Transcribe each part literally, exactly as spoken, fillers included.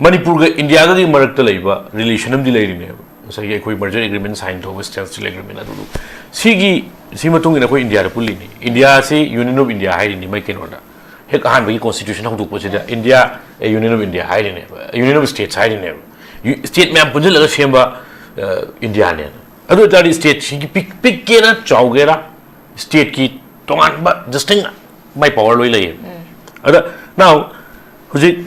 ꯃꯅꯤꯄꯨꯔꯒ ꯏꯟꯗꯤꯌꯥꯒꯒꯤ ꯃꯔꯛꯇ ꯂꯩꯕ ꯔꯤꯂꯦꯁꯟ ꯑꯃꯗꯤ ꯂꯩꯔꯤꯅꯦꯕ, ꯉꯁꯥꯏꯒꯤ ꯑꯩꯈꯣꯏ ꯃꯔꯖꯔ ꯑꯦꯒ꯭ꯔꯤꯃꯦꯟ ꯁꯥꯏꯟ ꯇꯧꯕ, ꯁ꯭ꯇꯦꯟꯁꯤꯜ ꯑꯦꯒ꯭ꯔꯤꯃꯦꯟ ꯑꯗꯨꯗꯨ꯫ ꯁꯤꯒꯤ, ꯁꯤ ꯃꯇꯨꯡ ꯏꯟꯅ ꯑꯩꯈꯣꯏ ꯏꯟꯗꯤꯌꯥꯗ ꯄꯨꯜꯂꯤꯅꯤ꯫ ꯏꯟꯗꯤꯌꯥꯁꯤ ꯌꯨꯅꯤꯌꯟ ꯑꯣꯐ ꯏꯟꯗꯤꯌꯥ ꯍꯥꯏꯔꯤꯅꯤ ꯃꯩ ꯀꯩꯅꯣꯗ꯫ ꯍꯦꯛ ꯑꯍꯥꯟꯕꯒꯤ ꯀꯣꯟꯁꯇꯤꯇ꯭ꯌꯨꯁꯟ ꯍꯧꯗꯣꯛꯄꯁꯤꯗ India, a, Union of India ꯍꯥꯏꯔꯤꯅꯦꯕ, ꯌꯨꯅꯤꯌꯟ ꯑꯣꯐ ꯁ꯭ꯇꯦꯠꯁ ꯍꯥꯏꯔꯤꯅꯦꯕ꯫ ꯌꯨ-, ꯁ꯭ꯇꯦꯠ ꯃꯌꯥꯝ ꯄꯨꯟꯁꯤꯜꯂꯒ ꯁꯦꯝꯕ, ꯑ, ꯏꯟꯗꯤꯌꯥꯅꯦꯅ꯫ ꯑꯗꯨ ꯑꯣꯏꯇꯥꯔꯗꯤ ꯁ꯭ꯇꯦꯠꯁꯤꯒꯤ ꯄꯤꯛ-, ꯄꯤꯛꯀꯦꯔꯥ ꯆꯥꯎꯒꯦꯔꯥ, ꯁ꯭ꯇꯦꯠꯀꯤ ꯇꯣꯉꯥꯟꯕ ꯗꯤꯁꯇꯤꯡ ꯃꯥꯏ ꯄꯋꯥꯔ ꯂꯣꯏ ꯂꯩꯌꯦꯕ꯫ ꯑꯗ now ꯍꯧꯖꯤꯛ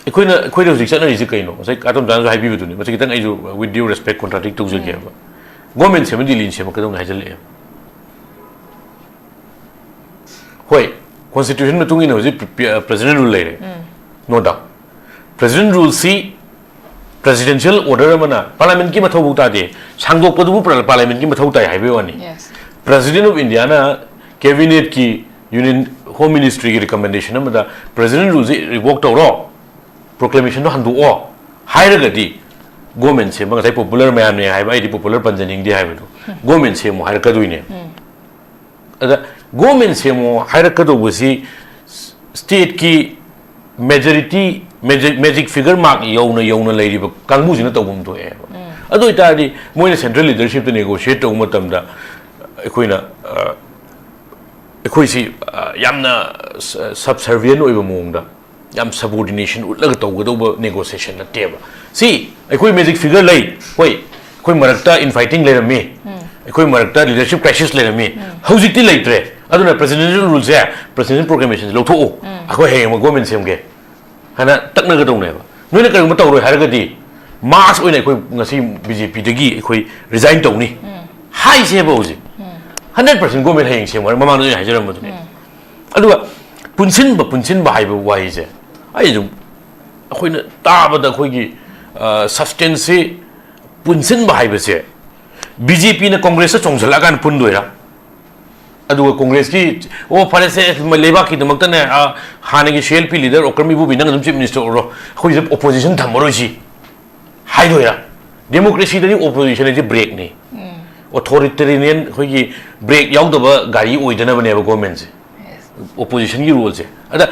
ꯑꯩꯈꯣꯏꯅ, ꯑꯩꯈꯣꯏꯅ ꯍꯧꯖꯤꯛ ꯆꯠꯅꯔꯤꯁꯦ ꯀꯩꯅꯣ? ꯉꯁꯥꯏ ꯀꯥꯇꯣꯝꯆꯥꯅꯁꯨ ꯍꯥꯏꯕꯤꯕꯗꯨꯅꯤ꯫ ꯃꯁꯤ ꯈꯤꯇꯪ ꯑꯩꯁꯨ with due respect contradict ꯇꯧꯖꯒꯦꯕ꯫ ꯒꯣꯔꯃꯦꯟ ꯁꯦꯝꯕ ꯗꯤꯜꯂꯤꯅ ꯁꯦꯝꯕ ꯀꯩꯗꯧꯅꯤ ꯍꯥꯏꯖꯜꯂꯛꯑꯦꯕ꯫ ꯍꯣꯏ, ꯀꯣꯟꯁꯇꯤꯇ꯭ꯌꯨꯁꯟ ꯃꯇꯨꯡ ꯏꯟꯅ ꯍꯧꯖꯤꯛ ꯄ꯭ꯔ-, ꯄ꯭ꯔ-, ꯄ꯭ꯔꯦꯁꯤꯗꯦꯟ ꯔꯨꯜ ꯂꯩꯔꯦ꯫ ꯅꯣ ꯗꯥꯎꯠ꯫ ꯄ꯭ꯔꯦꯁꯤꯗꯦꯟ ꯔꯨꯜꯁꯤ ꯄ꯭ꯔꯦꯁꯤꯗꯦꯟꯁꯤꯌꯦꯜ ꯑꯣꯔꯗꯔ ꯑꯃꯅ ꯄꯥꯔꯂꯥꯃꯦꯟꯠꯀꯤ ꯃꯊꯧꯐꯥꯎ ꯇꯥꯗꯦ꯫ ꯁꯥꯡꯗꯣꯛꯄꯗꯨꯕꯨ ꯄ꯭ꯔ-, ꯄꯥꯔꯂꯥꯃꯦꯟꯠꯀꯤ ꯃꯊꯧ ꯇꯥꯏ ꯍꯥꯏꯕꯒꯤ ꯋꯥꯅꯤ꯫ ꯌꯦꯁ꯫ ꯄ꯭ꯔꯦꯁꯤꯗꯦꯟ ꯑꯣꯐ ꯏꯟꯗꯤꯌꯥꯅ ꯀꯦꯕꯤꯅꯦꯠꯀꯤ, ꯌꯨꯅꯤꯌꯟ ꯍꯣꯝ ꯃꯤꯅꯤꯁꯇ꯭ꯔꯤꯒꯤ ꯔꯤꯀꯃꯦꯟꯗꯦꯁꯟ ꯑꯃꯗ ꯄ꯭ꯔꯦꯁꯤꯗꯦꯟ ꯔꯨꯜꯁꯤ ꯔꯤꯚꯣꯛ ꯇꯧꯔꯣ, ꯄ꯭ꯔꯣꯀ꯭ꯂꯦꯃꯦꯁꯟꯗꯣ ꯍꯟꯗꯣꯛꯑꯣ ꯍꯥꯏꯔꯒꯗꯤ, ꯒꯣꯔꯃꯦꯟ ꯁꯦꯝꯕ, ꯉꯁꯥꯏ ꯄꯣꯄꯨꯂꯔ ꯃꯌꯥꯝꯅꯦ ꯍꯥꯏꯕ, ꯑꯩꯗꯤ ꯄꯣꯄꯨꯂꯔ ꯄꯟꯖꯅꯤꯡꯗꯦ ꯍꯥꯏꯕꯗꯣ, ꯒꯣꯔꯃꯦꯟ ꯁꯦꯝꯃꯣ ꯍꯥꯏꯔꯛꯀꯗꯣꯏꯅꯦ꯫ ꯑꯗ ꯒꯣꯔꯃꯦꯟ ꯁꯦꯝꯃꯣ ꯍꯥꯏꯔꯛꯀꯗꯧꯕꯁꯤ ꯁ꯭ꯇꯦꯠꯀꯤ ꯃꯦꯖꯣꯔꯤꯇꯤ, ꯃꯦꯖꯤ-, ꯃꯦꯖꯤꯛ ꯐꯤꯒꯔ ꯃꯥꯔꯛ ꯌꯧꯅ ꯌꯧꯅ ꯂꯩꯔꯤꯕ ꯀꯥꯡꯕꯨꯁꯤꯅ ꯇꯧꯐꯝ ꯊꯣꯛꯑꯦꯕ꯫ ꯑꯗꯨ ꯑꯣꯏꯇꯥꯔꯗꯤ ꯃꯣꯏꯅ ꯁꯦꯟꯇ꯭ꯔꯦꯜ ꯂꯤꯗꯔꯁꯤꯞꯇ ꯅꯦꯒꯣꯁꯤꯌꯦꯠ ꯇꯧꯕ ꯃꯇꯝꯗ ꯑꯩꯈꯣꯏꯅ, ꯑ, ꯑꯩꯈꯣꯏꯁꯤ, ꯑ, ꯌꯥꯝꯅ ꯁ-, ꯁꯕꯁꯔꯚꯤꯌꯟ ꯑꯣꯏꯕ ꯃꯑꯣꯡꯗ, ꯌꯥꯝ ꯁꯕꯑꯣꯔꯗꯤꯅꯦꯁꯟ ꯎꯠꯂꯒ ꯇꯧꯒꯗꯧꯕ ꯅꯦꯒꯣꯁꯤꯌꯦꯁꯟ ꯅꯠꯇꯦꯕ꯫ ꯁꯤ ꯑꯩꯈꯣꯏ ꯃꯦꯖꯤꯛ ꯐꯤꯒꯔ ꯂꯩ, ꯍꯣꯏ, ꯑꯩꯈꯣꯏ ꯃꯔꯛꯇ ꯏꯟꯐꯥꯏꯇꯤꯡ ꯂꯩꯔꯝꯃꯤ, ꯑꯩꯈꯣꯏ ꯃꯔꯛꯇ ꯂꯤꯗꯔꯁꯤꯞ ꯀ꯭ꯔꯥꯏꯁꯤꯁ ꯂꯩꯔꯝꯃꯤ꯫ ꯍꯧꯖꯤꯛꯇꯤ ꯂꯩꯇ꯭ꯔꯦ꯫ ꯑꯗꯨꯅ ꯄ꯭ꯔꯦꯁꯤꯗꯦꯟꯁꯤꯌꯦꯜ ꯔꯨꯜꯁꯦ, ꯄ꯭ꯔꯦꯁꯤꯗꯦꯟꯁꯤꯌꯦꯜ ꯄ꯭ꯔꯣꯀ꯭ꯂꯦꯃꯦꯁꯟꯁꯦ ꯂꯧꯊꯣꯛꯎ, ꯑꯩꯈꯣꯏ ꯍꯌꯦꯡꯃꯛ ꯒꯣꯔꯃꯦꯟ ꯁꯦꯝꯒꯦ ꯍꯥꯏꯅ ꯇꯛꯅꯒꯗꯧꯅꯦꯕ꯫ ꯅꯣꯏꯅ ꯀꯔꯤꯒꯨꯝꯕ ꯇꯧꯔꯣꯏ ꯍꯥꯏꯔꯒꯗꯤ, ꯃꯥꯁ ꯑꯣꯏꯅ ꯑꯩꯈꯣꯏ ꯉꯁꯤ ꯕꯤ ꯖꯦ ꯄꯤꯗꯒꯤ ꯑꯩꯈꯣꯏ ꯔꯤꯖꯥꯏꯟ ꯇꯧꯅꯤ ꯍꯥꯏꯁꯦꯕ ꯍꯧꯖꯤꯛ꯫ ꯍꯟꯗ꯭ꯔꯦꯠ ꯄꯥꯔꯁꯦꯟ ꯒꯣꯔꯃꯦꯟ ꯍꯌꯦꯡ ꯁꯦꯝꯃꯣ ꯍꯥꯏꯔ, ꯃꯃꯥꯡꯗ ꯑꯩꯅ ꯍꯥꯏꯖꯔꯝꯕꯗꯨꯅꯦ꯫ ꯑꯗꯨꯒ ꯄꯨꯟꯁꯤꯟꯕ, ꯄꯨꯟꯁꯤꯟꯕ ꯍꯥꯏꯕ ꯋꯥꯍꯩꯁꯦ ꯑꯩ ꯑꯗꯨꯝ, ꯑꯩꯈꯣꯏꯅ ꯇꯥꯕꯗ ꯑꯩꯈꯣꯏꯒꯤ, ꯑ, ꯁꯕꯁꯇꯦꯟꯁꯁꯤ, ꯄꯨꯟꯁꯤꯟꯕ ꯍꯥꯏꯕꯁꯦ ꯕꯤ ꯖꯦ ꯄꯤꯅ ꯀꯣꯡꯒ꯭ꯔꯦꯁꯇ ꯆꯣꯡꯁꯤꯜꯂꯛꯑꯀꯥꯟꯗ ꯄꯨꯟꯗꯣꯏꯔꯥ? ꯑꯗꯨꯒ ꯀꯣꯡꯒ꯭ꯔꯦꯁꯀꯤ, "ꯑꯣ, ꯐꯔꯦꯁꯦ, ꯂꯩꯕꯥꯛꯀꯤꯗꯃꯛꯇꯅꯦ, ꯑ, ꯍꯥꯟꯅꯒꯤ C L P leader Okram Ibobi, ꯅꯪ ꯑꯗꯨꯝ ꯆꯤꯐ ꯃꯤꯅꯤꯁꯇꯔ ꯑꯣꯏꯔꯣ, ꯑꯩꯈꯣꯏꯁꯤꯗ ꯑꯣꯄꯣꯖꯤꯁꯟ ꯊꯝꯃꯔꯣꯏꯁꯤ" ꯍꯥꯏꯗꯣꯏꯔꯥ? ꯗꯦꯃꯣꯀ꯭ꯔꯦꯁꯤꯗꯗꯤ ꯑꯣꯄꯣꯖꯤꯁꯟ ꯍꯥꯏꯁꯦ ꯕ꯭ꯔꯦꯛꯅꯤ꯫ ꯑꯣꯊꯣꯔꯤꯇꯦꯔꯤꯌꯟ, ꯑꯩꯈꯣꯏꯒꯤ ꯕ꯭ꯔꯦꯛ ꯌꯥꯎꯗꯕ ꯒꯥꯔꯤ ꯑꯣꯏꯗꯅꯕꯅꯦꯕ ꯒꯣꯔꯃꯦꯟꯁꯦ, ꯑꯣꯄꯣꯖꯤꯁꯟꯒꯤ ꯔꯣꯜꯁꯦ꯫ ꯑꯗ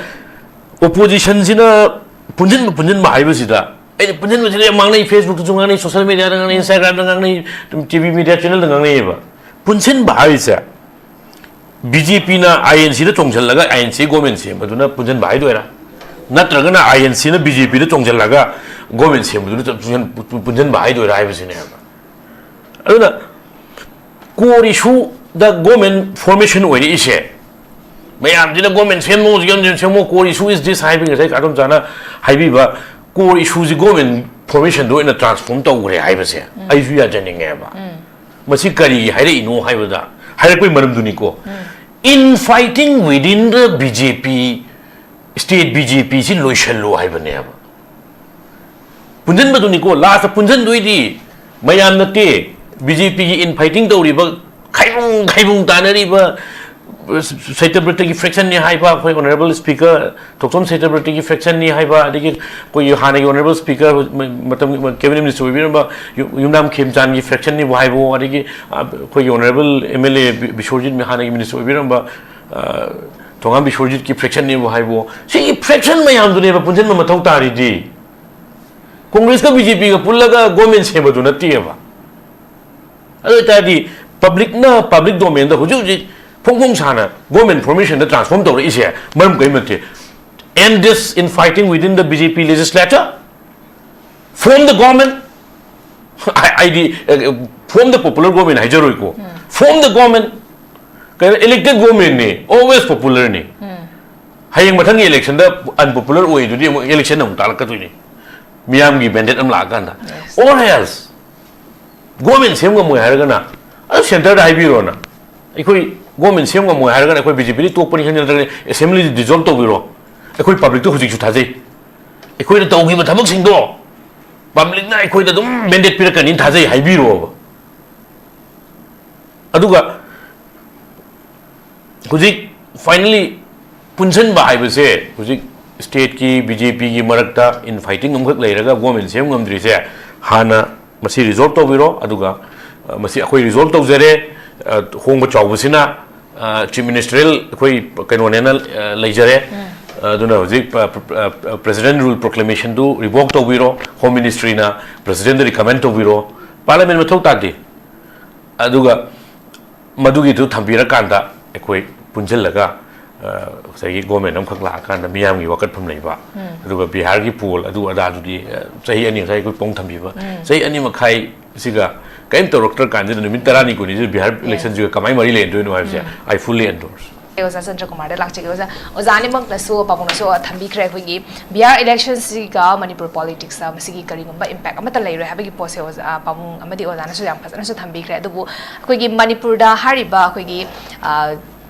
ꯑꯣꯄꯣꯖꯤꯁꯟꯁꯤꯅ ꯄꯨꯟꯁꯤꯟꯕ ꯄꯨꯟꯁꯤꯟꯕ ꯍꯥꯏꯕꯁꯤꯗ, ꯑꯩꯅ ꯄꯨꯟꯁꯤꯟꯕꯁꯤꯗ ꯌꯥꯝ ꯉꯥꯡꯅꯩ, Facebook ꯇꯁꯨ ꯉꯥꯡꯅꯩ, social media ꯗ ꯉꯥꯡꯅꯩ, Instagram ꯗ ꯉꯥꯡꯅꯩ, ꯑꯗꯨꯝ T V media channel ꯗ ꯉꯥꯡꯅꯩꯌꯦꯕ꯫ ꯄꯨꯟꯁꯤꯟꯕ ꯍꯥꯏꯔꯤꯁꯦ B J P ꯅ I N C the ꯆꯣꯡꯁꯤꯜꯂꯒ I N C government ꯁꯦꯝꯕꯗꯨꯅ ꯄꯨꯟꯁꯤꯟꯕ ꯍꯥꯏꯗꯣꯏꯔꯥ, ꯅꯠꯇ꯭ꯔꯒꯅ I N C ꯅ B J P ꯗ ꯆꯣꯡꯁꯤꯜꯂꯒ government ꯁꯦꯝꯕꯗꯨꯅ ꯄꯨꯟꯁꯤꯟ-, ꯄꯨꯟꯁꯤꯟꯕ ꯍꯥꯏꯗꯣꯏꯔꯥ ꯍꯥꯏꯕꯁꯤꯅꯦꯕ꯫ ꯑꯗꯨꯅ core issue ꯗ government formation ꯑꯣꯏꯔꯛꯏꯁꯦ, ꯃꯌꯥꯝꯁꯤꯅ government ꯁꯦꯝꯃꯣ, government ꯁꯦꯝꯃꯣ, core issue is this ꯍꯥꯏꯕꯒꯤ ꯉꯁꯥꯏ ꯑꯗꯣꯝꯆꯥꯅ ꯍꯥꯏꯕꯤꯕ core issue ꯁꯤ government formation ꯗ ꯑꯣꯏꯅ transform ꯇꯧꯈ꯭ꯔꯦ ꯍꯥꯏꯕꯁꯦ ꯑꯩꯁꯨ ꯌꯥꯖꯅꯤꯡꯉꯦꯕ꯫ ꯃꯁꯤ ꯀꯔꯤꯒꯤ ꯍꯥꯏꯔꯛꯏꯅꯣ ꯍꯥꯏꯕꯗ, ꯍꯥꯏꯔꯛꯄꯒꯤ ꯃꯔꯝꯗꯨꯅꯤꯀꯣ, infighting within the B J P, state B J P ꯁꯤ ꯂꯣꯏꯁꯜꯂꯣ ꯍꯥꯏꯕꯅꯦꯕ꯫ ꯄꯨꯟꯁꯤꯟꯕꯗꯨꯅꯤꯀꯣ, last ꯇ ꯄꯨꯟꯁꯤꯟꯗꯣꯏꯗꯤ ꯃꯌꯥꯝ ꯅꯠꯇꯦ꯫ B J P ꯒꯤ infighting ꯇꯧꯔꯤꯕ, ꯈꯥꯏꯕꯨꯡ ꯈꯥꯏꯕꯨꯡ ꯇꯥꯅꯔꯤꯕ, ꯁꯇ꯭ꯌꯕ꯭ꯔꯇꯒꯤ fraction ꯅꯤ ꯍꯥꯏꯕ, ꯑꯩꯈꯣꯏ honourable speaker ꯊꯣꯛꯆꯣꯝ ꯁꯇ꯭ꯌꯕ꯭ꯔꯇꯒꯤ fraction ꯅꯤ ꯍꯥꯏꯕ, ꯑꯗꯒꯤ ꯑꯩꯈꯣꯏꯒꯤ ꯍꯥꯟꯅꯒꯤ honourable speaker, ꯃꯇꯝ cabinet minister ꯑꯣꯏꯕꯤꯔꯝꯕ ꯌꯨ-, ꯌꯨꯝꯅꯥꯝ ꯈꯦꯝꯆꯥꯟꯒꯤ fraction ꯅꯤꯕꯨ ꯍꯥꯏꯕꯣ, ꯑꯗꯒꯤ, ꯑ, ꯑꯩꯈꯣꯏꯒꯤ honourable M L A ꯕꯤ-, ꯕꯤꯁ꯭ꯋꯔꯖꯤꯠ ꯍꯥꯟꯅꯒꯤ minister ꯑꯣꯏꯕꯤꯔꯝꯕ, ꯑ, ꯊꯣꯉꯥꯝ ꯕꯤꯁ꯭ꯋꯔꯖꯤꯠꯀꯤ fraction ꯅꯤꯕꯨ ꯍꯥꯏꯕꯣ, ꯁꯤꯒꯤ fraction ꯃꯌꯥꯝꯗꯨꯅꯦꯕ ꯄꯨꯟꯁꯤꯟꯕ ꯃꯊꯧ ꯇꯥꯔꯤꯗꯤ꯫ Congress ꯀ B J P ꯒ ꯄꯨꯜꯂꯒ government ꯁꯦꯝꯕꯗꯨ ꯅꯠꯇꯦꯕ꯫ ꯑꯗꯨ ꯑꯣꯏꯇꯥꯔꯗꯤ public ꯅ public domain ꯗ ꯍꯧꯖꯤꯛ ꯍꯧꯖꯤꯛ ꯐꯣꯡ ꯐꯣꯡ ꯁꯥꯅ government formation ꯗ transform ꯇꯧꯔꯛꯏꯁꯦ ꯃꯔꯝ ꯀꯔꯤꯝ ꯅꯠꯇꯦ꯫ End this infighting within the B J P legislature, form the government, ꯑꯩꯗꯤ, ꯑ, form the popular government ꯍꯥꯏꯖꯔꯣꯏꯀꯣ, form the government꯫ ꯀꯩꯅꯣ, elected government ꯅꯤ, always popular ꯅꯤ꯫ ꯍꯌꯦꯡ ꯃꯊꯪꯒꯤ election ꯗ unpopular ꯑꯣꯏꯗꯨꯗꯤ ꯑꯃꯨꯛ election ꯑꯃꯨꯛ ꯇꯥꯛꯂꯛꯀꯗꯣꯏꯅꯤ, ꯃꯤꯌꯥꯝꯒꯤ mandate ꯑꯃ ꯂꯥꯛꯑꯀꯥꯟꯗ꯫ Yes. Or else government ꯁꯦꯝ ꯉꯝꯃꯣꯏ ꯍꯥꯏꯔꯒꯅ, ꯑꯗꯨ centre ꯗ ꯍꯥꯏꯕꯤꯔꯣꯅ꯫ ꯑꯩꯈꯣꯏ government ꯁꯦꯝ ꯉꯝꯃꯣꯏ ꯍꯥꯏꯔꯒꯅ ꯑꯩꯈꯣꯏ B J P ꯗꯒꯤ ꯇꯣꯛꯄꯅꯤ ꯈꯪꯗꯦ, ꯅꯠꯇ꯭ꯔꯒꯅ assembly dissolve ꯇꯧꯕꯤꯔꯣ꯫ ꯑꯩꯈꯣꯏ public ꯇ ꯍꯧꯖꯤꯛꯁꯨ ꯊꯥꯖꯩ꯫ ꯑꯩꯈꯣꯏꯅ ꯇꯧꯈꯤꯕ ꯊꯕꯛꯁꯤꯡꯗꯣ public ꯅ ꯑꯩꯈꯣꯏꯗ ꯑꯗꯨꯝ mandate ꯄꯤꯔꯛꯀꯅꯤꯅ ꯊꯥꯖꯩ ꯍꯥꯏꯕꯤꯔꯣꯕ꯫ ꯑꯗꯨꯒ ꯍꯧꯖꯤꯛ finally ꯄꯨꯟꯁꯤꯟꯕ ꯍꯥꯏꯕꯁꯦ, ꯍꯧꯖꯤꯛ state ꯀꯤ B J P ꯒꯤ ꯃꯔꯛꯇ infighting ꯑꯃꯈꯛ ꯂꯩꯔꯒ government ꯁꯦꯝ ꯉꯝꯗ꯭ꯔꯤꯁꯦ, ꯍꯥꯟꯅ ꯃꯁꯤ resolve ꯇꯧꯕꯤꯔꯣ꯫ ꯑꯗꯨꯒ, ꯑ, ꯃꯁꯤ ꯑꯩꯈꯣꯏ resolve ꯇꯧꯖꯔꯦ, ꯑ, ꯍꯣꯡꯕ ꯆꯥꯎꯕꯁꯤꯅ, ꯑ, chief ministerial ꯑꯩꯈꯣꯏ ꯀꯩꯅꯣꯅꯦꯅ, ꯑ, ꯂꯩꯖꯔꯦ꯫ ꯑꯗꯨꯅ ꯍꯧꯖꯤꯛ ꯄ꯭ꯔ- ꯄ꯭ꯔ- ꯄ꯭ꯔ- ꯄ꯭ꯔꯁꯤꯗꯦꯟ ꯔꯨꯜ ꯄ꯭ꯔꯣꯀ꯭ꯂꯦꯃꯦꯁꯟꯗꯨ ꯔꯤꯚꯣꯛ ꯇꯧꯕꯤꯔꯣ, ꯍꯣꯝ ꯃꯤꯅꯤꯁꯇ꯭ꯔꯤꯅ ꯄ꯭ꯔꯁꯤꯗꯦꯟꯗ ꯔꯤꯀꯃꯦꯟ ꯇꯧꯕꯤꯔꯣ, ꯄꯥꯔꯂꯤꯌꯥꯃꯦꯟ ꯃꯊꯧ ꯇꯥꯗꯦ꯫ ꯑꯗꯨꯒ ꯃꯗꯨꯒꯤꯗꯨ ꯊꯝꯕꯤꯔꯀꯥꯟꯗ ꯑꯩꯈꯣꯏ ꯄꯨꯟꯁꯤꯜꯂꯒ, ꯑ, ꯉꯁꯥꯏꯒꯤ ꯒꯣꯔꯃꯦꯟ ꯑꯃꯈꯛ ꯂꯥꯛꯑꯀꯥꯟꯗ ꯃꯤꯌꯥꯝꯒꯤ ꯋꯥꯀꯠꯐꯝ ꯂꯩꯕ, ꯑꯗꯨꯒ ꯕꯤꯍꯥꯔꯒꯤ ꯄꯣꯜ ꯑꯗꯨ ꯑꯗꯥꯗꯨꯗꯤ, ꯑ, ꯆꯍꯤ ꯑꯅꯤ ꯉꯁꯥꯏ ꯑꯩꯈꯣꯏ ꯄꯣꯡ ꯊꯝꯕꯤꯕ, ꯆꯍꯤ ꯑꯅꯤ ꯃꯈꯥꯏꯁꯤꯒ ꯀꯔꯤꯝ ꯇꯧꯔꯛꯇ꯭ꯔ ꯀꯥꯟꯁꯤꯗ ꯅꯨꯃꯤꯠ ꯇꯔꯥꯅꯤ ꯀꯨꯟꯅꯤꯁꯤꯗ ꯕꯤꯍꯥꯔ ꯏꯂꯦꯛꯁꯟꯁꯤꯒ ꯀꯃꯥꯏꯅ ꯃꯔꯤ ꯂꯩꯅꯗꯣꯏꯅꯣ ꯍꯥꯏꯕꯁꯦ, I fully endorse. ꯑꯣꯖꯥ ꯆꯟꯗ꯭ꯔꯀꯨꯃꯥꯔꯗ ꯂꯥꯛꯆꯒꯦ꯫ ꯑꯣꯖꯥ, ꯑꯣꯖꯥ ꯑꯅꯤꯃꯛꯅꯁꯨ, ꯄꯥꯕꯨꯡꯅꯁꯨ ꯊꯝꯕꯤꯈ꯭ꯔꯦ, ꯑꯩꯈꯣꯏꯒꯤ ꯕꯤꯍꯥꯔ ꯏꯂꯦꯛꯁꯟꯁꯤꯒ ꯃꯅꯤꯄꯨꯔ ꯄꯣꯂꯤꯇꯤꯛꯁꯇ ꯃꯁꯤꯒꯤ ꯀꯔꯤꯒꯨꯝꯕ ꯏꯝꯄꯦꯛ ꯑꯃꯠꯇ ꯂꯩꯔꯣꯏ ꯍꯥꯏꯕꯒꯤ ꯄꯣꯠꯁꯦ ꯑꯣꯖꯥ, ꯄꯥꯕꯨꯡ ꯑꯃꯗꯤ ꯑꯣꯖꯥꯅꯁꯨ ꯌꯥꯝ ꯐꯖꯅꯁꯨ ꯊꯝꯕꯤꯈ꯭ꯔꯦ꯫ ꯑꯗꯨꯕꯨ ꯑꯩꯈꯣꯏꯒꯤ ꯃꯅꯤꯄꯨꯔꯗ ꯍꯥꯏꯔꯤꯕ ꯑꯩꯈꯣꯏꯒꯤ, ꯑ,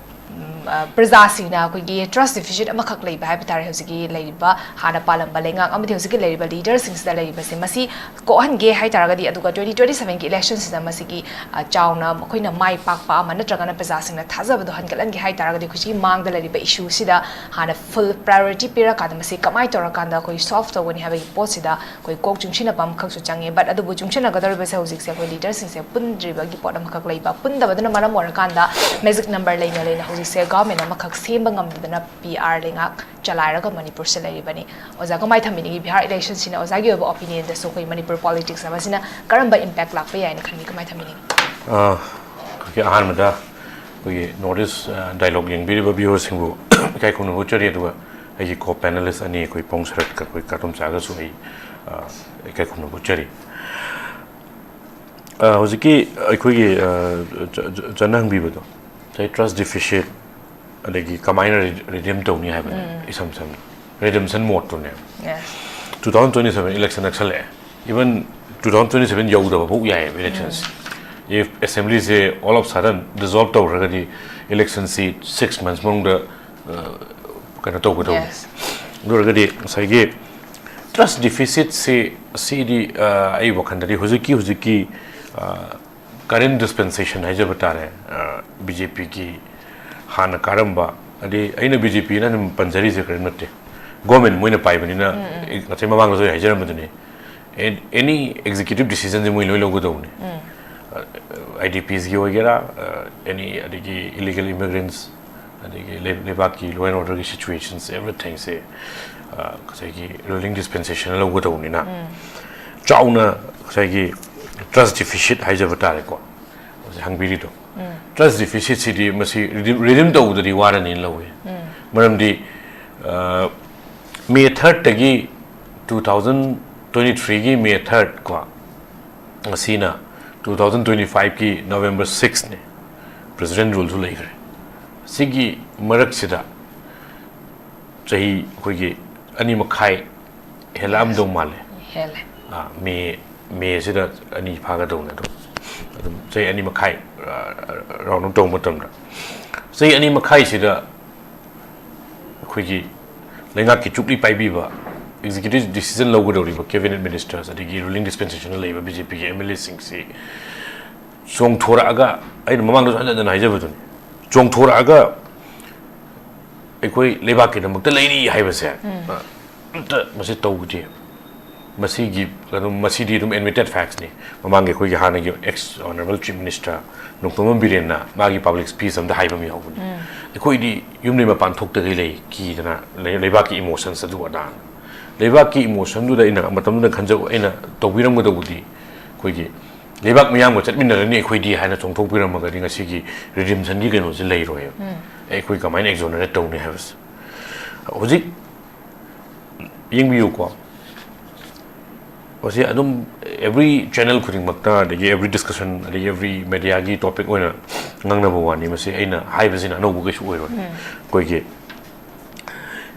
ꯎꯝ, ꯑ, ꯄ꯭ꯔꯖꯥꯁꯤꯡꯅ ꯑꯩꯈꯣꯏꯒꯤ ꯇ꯭ꯔꯁ ꯗꯤꯐꯤꯁꯤꯠ ꯑꯃꯈꯛ ꯂꯩꯕ ꯍꯥꯏꯕ ꯇꯥꯔꯦ꯫ ꯍꯧꯖꯤꯛꯀꯤ ꯂꯩꯔꯤꯕ, ꯍꯥꯟꯅ ꯄꯥꯜꯂꯝꯕ ꯂꯩꯉꯥꯛ ꯑꯃꯗꯤ ꯍꯧꯖꯤꯛꯀꯤ ꯂꯩꯔꯤꯕ ꯂꯤꯗꯔꯁꯤꯡꯁꯤꯗ ꯂꯩꯔꯤꯕꯁꯦ, ꯃꯁꯤ ꯀꯣꯛꯍꯟꯒꯦ ꯍꯥꯏ ꯇꯥꯔꯒꯗꯤ, ꯑꯗꯨꯒ ꯇ꯭ꯋꯦꯟꯇꯤ ꯇ꯭ꯋꯦꯟꯇꯤ ꯁꯚꯦꯟꯒꯤ ꯏꯂꯦꯛꯁꯟꯁꯤꯗ ꯃꯁꯤꯒꯤ, ꯑ, ꯆꯥꯎꯅ ꯃꯈꯣꯏꯅ ꯃꯥꯏ ꯄꯥꯛꯄ ꯑꯃ ꯅꯠꯇ꯭ꯔꯒꯅ ꯄ꯭ꯔꯖꯥꯁꯤꯡꯅ ꯊꯥꯖꯕꯗꯣ ꯍꯟꯒꯠꯍꯟꯒꯦ ꯍꯥꯏ ꯇꯥꯔꯒꯗꯤ, ꯍꯧꯖꯤꯛꯀꯤ ꯃꯥꯡꯗ ꯂꯩꯔꯤꯕ ꯏꯁꯨꯁꯤꯗ ꯍꯥꯟꯅ ꯐꯨꯜ ꯄ꯭ꯔꯥꯏꯌꯣꯔꯤꯇꯤ ꯄꯤꯔꯀꯥꯟꯗ ꯃꯁꯤ ꯀꯃꯥꯏꯅ ꯇꯧꯔꯀꯥꯟꯗ ꯑꯩꯈꯣꯏ ꯁꯣꯜꯕ ꯇꯧꯒꯅꯤ ꯍꯥꯏꯕꯒꯤ ꯄꯣꯠꯁꯤꯗ ꯑꯩꯈꯣꯏ ꯀꯣꯛ ꯆꯨꯡꯁꯤꯟꯅꯕ ꯑꯃꯈꯛꯁꯨ ꯆꯪꯉꯦ꯫ ꯕꯠ ꯑꯗꯨꯕꯨ ꯆꯨꯡꯁꯤꯟꯅꯒꯗꯧꯔꯤꯕꯁꯦ ꯍꯧꯖꯤꯛꯁꯦ ꯑꯩꯈꯣꯏ ꯂꯤꯗꯔꯁꯤꯡꯁꯦ ꯄꯨꯟꯗ꯭ꯔꯤꯕꯒꯤ ꯄꯣꯠ ꯑꯃꯈꯛ ꯂꯩꯕ, ꯄꯨꯟꯗꯕꯗꯨꯅ ꯃꯔꯝ ꯑꯣꯏꯔꯀꯥꯟꯗ ꯃꯦꯖꯤꯛ ꯅꯝꯕꯔ ꯂꯩꯅ ꯂꯩꯅ ꯍꯧꯖꯤꯛꯁꯦ ꯒꯚꯔꯟꯃꯦꯟ ꯑꯃꯈꯛ ꯁꯦꯝꯕ ꯉꯝꯗꯗꯅ ꯄꯤ ꯑꯥꯔ ꯂꯩꯉꯥꯛ ꯆꯂꯥꯏꯔꯒ ꯃꯅꯤꯄꯨꯔꯁꯦ ꯂꯩꯔꯤꯕꯅꯤ꯫ ꯑꯣꯖꯥ, ꯀꯃꯥꯏꯅ ꯊꯝꯕꯤꯅꯤꯡꯉꯤ? ꯕꯤꯍꯥꯔ ꯏꯂꯦꯛꯁꯟꯁꯤꯅ ꯑꯣꯖꯥꯒꯤ ꯑꯣꯏꯕ ꯑꯣꯄꯤꯅꯤꯌꯟꯗꯁꯨ ꯑꯩꯈꯣꯏ ꯃꯅꯤꯄꯨꯔ ꯄꯣꯂꯤꯇꯤꯛꯁ ꯑꯃꯁꯤꯅ ꯀꯔꯝꯕ ꯏꯝꯄꯦꯛ ꯂꯥꯛꯄ ꯌꯥꯏꯅ ꯈꯟꯕꯤ? ꯀꯃꯥꯏꯅ ꯊꯝꯕꯤꯅꯤꯡꯉꯤ? ꯑ, ꯑꯩꯈꯣꯏꯒꯤ ꯑꯍꯥꯟꯕꯗ ꯑꯩꯈꯣꯏꯒꯤ ꯅꯣꯔꯠ ꯏꯁ, ꯑ, ꯗꯥꯏꯂꯣꯒ ꯌꯦꯡꯕꯤꯔꯤꯕ ꯚ꯭ꯌꯨꯋꯔꯁꯤꯡꯕꯨ ꯏꯀꯥꯏ ꯈꯨꯝꯅꯕ ꯎꯠꯆꯔꯤ, ꯑꯗꯨꯒ ꯑꯩꯒꯤ ꯀꯣ ꯄꯦꯅꯦꯂꯤꯁ ꯑꯅꯤ, ꯑꯩꯈꯣꯏ ꯄꯣꯡ ꯁꯔꯠꯀ ꯑꯩꯈꯣꯏ ꯀꯥꯇꯣꯝꯆꯥꯒꯁꯨ ꯑꯩ, ꯑ, ꯏꯀꯥꯏ ꯈꯨꯝꯅꯕ ꯎꯠꯆꯔꯤ꯫ ꯑ, ꯍꯧꯖꯤꯛꯀꯤ ꯑꯩꯈꯣꯏꯒꯤ, ꯑ, ꯆ-, ꯆ-, ꯆꯠꯅ ꯍꯪꯕꯤꯕꯗꯣ, ꯉꯁꯥꯏ ꯇ꯭ꯔꯁ ꯗꯤꯐꯤꯁꯤꯠ, ꯑꯗꯒꯤ ꯀꯃꯥꯏꯅ ꯔꯤ-, ꯔꯤꯗꯤꯝ ꯇꯧꯅꯤ ꯍꯥꯏꯕꯅꯦ, ꯏꯁꯝ ꯁꯝꯅ ꯔꯤꯗꯤꯝꯁꯟ ꯃꯣꯗꯇꯨꯅꯦ꯫ Yes. Two thousand twenty seven election ꯅꯛꯁꯜꯂꯛꯑꯦ꯫ Even two thousand twenty seven ꯌꯧꯗꯕ ꯐꯥꯎ ꯌꯥꯏꯑꯕ ꯏꯂꯦꯛꯁꯟꯁꯦ꯫ If assemblyꯁꯦ all of sudden dissolve ꯇꯧꯈ꯭ꯔꯒꯗꯤ ꯏꯂꯦꯛꯁꯟꯁꯤ ꯁꯤꯛꯁ ꯃꯟꯊꯁ ꯃꯅꯨꯡꯗ, ꯑ, ꯀꯩꯅꯣ ꯇꯧꯒꯗꯧꯕꯅꯤ꯫ Yes. ꯑꯗꯨ ꯑꯣꯏꯔꯒꯗꯤ ꯉꯁꯥꯏꯒꯤ ꯇ꯭ꯔꯁ ꯗꯤꯐꯤꯁꯤꯠꯁꯤ, ꯁꯤꯗꯤ, ꯑ, ꯑꯩ ꯋꯥꯈꯜꯗꯗꯤ ꯍꯧꯖꯤꯛꯀꯤ, ꯍꯧꯖꯤꯛꯀꯤ, ꯑ, ꯀꯔꯦꯟ ꯗꯤꯁꯄꯦꯟꯁꯦꯁꯟ ꯍꯥꯏꯖꯕ ꯇꯥꯔꯦ, ꯕꯤ ꯖꯦ ꯄꯤꯒꯤ ꯍꯥꯟꯅ ꯀꯥꯔꯝꯕ, ꯑꯗꯩ ꯑꯩꯅ ꯕꯤ ꯖꯦ ꯄꯤꯅ ꯑꯗꯨꯝ ꯄꯟꯖꯔꯤꯁꯦ ꯀꯔꯤꯝ ꯅꯠꯇꯦ, ꯒꯣꯔꯃꯦꯟ ꯃꯣꯏꯅ ꯄꯥꯏꯕꯅꯤꯅ, ꯎꯝ, ꯎꯝ꯫ ꯑꯩ ꯉꯁꯥꯏ ꯃꯃꯥꯡꯗꯁꯨ ꯑꯩ ꯍꯥꯏꯖꯔꯝꯕꯗꯨꯅꯤ, ꯑꯦꯅꯤ ꯑꯦꯛꯖꯤꯀ꯭ꯌꯨꯇꯤꯞ ꯗꯤꯁꯤꯖꯟꯁꯦ ꯃꯣꯏ ꯂꯣꯏ ꯂꯧꯒꯗꯧꯕꯅꯤ꯫ ꯎꯝ꯫ ꯑꯥꯏ ꯗꯤ ꯄꯤꯁꯒꯤ ꯑꯣꯏꯒꯦꯔꯥ, ꯑꯦꯅꯤ, ꯑꯗꯒꯤ ꯏꯂꯤꯒꯦꯜ ꯏꯃꯤꯒ꯭ꯔꯦꯟꯁ, ꯑꯗꯒꯤ ꯂꯩ- ꯂꯩꯕꯥꯛꯀꯤ law and order ꯒꯤ situation ꯁꯦ, everything ꯁꯦ, ꯑ, ꯉꯁꯥꯏꯒꯤ ruling dispensation ꯅ ꯂꯧꯒꯗꯧꯕꯅꯤꯅ, ꯆꯥꯎꯅ ꯉꯁꯥꯏꯒꯤ trust deficit ꯍꯥꯏꯖꯕ ꯇꯥꯔꯦꯀꯣ, ꯍꯧꯖꯤꯛ ꯍꯪꯕꯤꯔꯤꯗꯣ꯫ Trust deficit ꯁꯤꯗꯤ ꯃꯁꯤ redeem, redeem ꯇꯧꯕꯗꯗꯤ ꯋꯥꯔꯅꯤꯅ ꯂꯧꯏ꯫ ꯃꯔꯝꯗꯤ, ꯑ, May third ꯇꯒꯤ, two thousand twenty three ꯒꯤ May third ꯀꯣ, ꯉꯁꯤꯅ two thousand twenty five ꯀꯤ November six ꯅꯤ, President rule ꯁꯨ ꯂꯩꯈ꯭ꯔꯦ꯫ ꯁꯤꯒꯤ ꯃꯔꯛꯁꯤꯗ ꯆꯍꯤ ꯑꯩꯈꯣꯏꯒꯤ ꯑꯅꯤ ꯃꯈꯥꯏ ꯍꯦꯜꯂꯛꯑꯝꯗꯧ ꯃꯥꯜꯂꯦ꯫ ꯍꯦꯜꯂꯦ꯫ ꯑꯥ, ꯃꯦ, ꯃꯦꯁꯤꯗ ꯑꯅꯤ ꯐꯥꯒꯗꯧꯅꯦ꯫ ꯑꯗꯨꯝ, ꯑꯗꯨꯝ ꯆꯍꯤ ꯑꯅꯤ ꯃꯈꯥꯏ, ꯑꯥ, round up ꯇꯧꯕ ꯃꯇꯝꯗ, ꯆꯍꯤ ꯑꯅꯤ ꯃꯈꯥꯏꯁꯤꯗ ꯑꯩꯈꯣꯏꯒꯤ ꯂꯩꯉꯥꯛꯀꯤ ꯆꯨꯞꯂꯤ ꯄꯥꯏꯕꯤꯕ executive decision ꯂꯧꯒꯗꯧꯔꯤꯕ cabinet ministers ꯑꯗꯒꯤ ruling dispensation ꯗ ꯂꯩꯕ B J P ꯒꯤ M L A ꯁꯤꯡꯁꯤ ꯆꯣꯡꯊꯣꯔꯛꯑꯒ, ꯑꯩꯅ ꯃꯃꯥꯡꯗꯁꯨ ꯍꯟꯖꯟ ꯍꯟꯖꯟ ꯍꯥꯏꯖꯕꯗꯨꯅꯤ, ꯆꯣꯡꯊꯣꯔꯛꯑꯒ ꯑꯩꯈꯣꯏ ꯂꯩꯕꯥꯛꯀꯤꯗꯃꯛꯇ ꯂꯩꯔꯤ ꯍꯥꯏꯕꯁꯦ, ꯑ, ꯑꯝꯇ ꯃꯁꯤ ꯇꯧꯗꯦ꯫ ꯃꯁꯤꯒꯤ ꯑꯗꯨꯝ, ꯃꯁꯤꯗꯤ ꯑꯗꯨꯝ admitted facts ꯅꯤ꯫ ꯃꯃꯥꯡꯒꯤ ꯑꯩꯈꯣꯏꯒꯤ ꯍꯥꯟꯅꯒꯤ ex honourable Chief Minister Nongthombam ꯕꯤꯔꯦꯟꯅ ꯃꯥꯒꯤ public speech ꯑꯝꯗ ꯍꯥꯏꯕ ꯑꯃ ꯌꯥꯎꯕꯅꯤ, "ꯑꯩꯈꯣꯏꯗꯤ ꯌꯨꯝꯗꯩ ꯃꯄꯥꯟ ꯊꯣꯛꯇꯈꯩ ꯂꯩ, ꯀꯤꯗꯅ ꯂꯩ-, ꯂꯩꯕꯥꯛꯀꯤ emotions ꯑꯗꯨ ꯑꯗꯥ"꯫ ꯂꯩꯕꯥꯛꯀꯤ emotion ꯗꯨꯗ ꯑꯩꯅ ꯃꯇꯝꯗꯨꯗ ꯈꯟꯖ-, ꯑꯩꯅ ꯇꯧꯕꯤꯔꯝꯒꯗꯧꯕꯗꯤ, ꯑꯩꯈꯣꯏꯒꯤ ꯂꯩꯕꯥꯛ ꯃꯤꯌꯥꯝꯒ ꯆꯠꯃꯤꯟꯅꯔꯅꯤ ꯑꯩꯈꯣꯏꯗꯤ ꯍꯥꯏꯅ ꯆꯣꯡꯊꯣꯛꯄꯤꯔꯝꯃꯒꯗꯤ ꯉꯁꯤꯒꯤ redemption ꯒꯤ ꯀꯩꯅꯣꯁꯦ ꯂꯩꯔꯣꯏꯕ꯫ ꯑꯦ, ꯑꯩꯈꯣꯏ ꯀꯃꯥꯏꯅ exonerate ꯇꯧꯅꯤ ꯍꯥꯏꯕꯁꯦ꯫ ꯍꯧꯖꯤꯛ ꯌꯦꯡꯕꯤꯌꯨꯀꯣ, ꯃꯁꯤ ꯑꯗꯨꯝ every channel ꯈꯨꯗꯤꯡꯃꯛꯇ, ꯑꯗꯒꯤ every discussion, ꯑꯗꯒꯤ every media ꯒꯤ topic ꯑꯣꯏꯅ ꯉꯥꯡꯅꯕ ꯋꯥꯅꯤ꯫ ꯃꯁꯤ ꯑꯩꯅ ꯍꯥꯏꯕꯁꯤꯅ ꯑꯅꯧꯕ ꯀꯩꯁꯨ ꯑꯣꯏꯔꯣꯏ꯫ ꯑꯩꯈꯣꯏꯒꯤ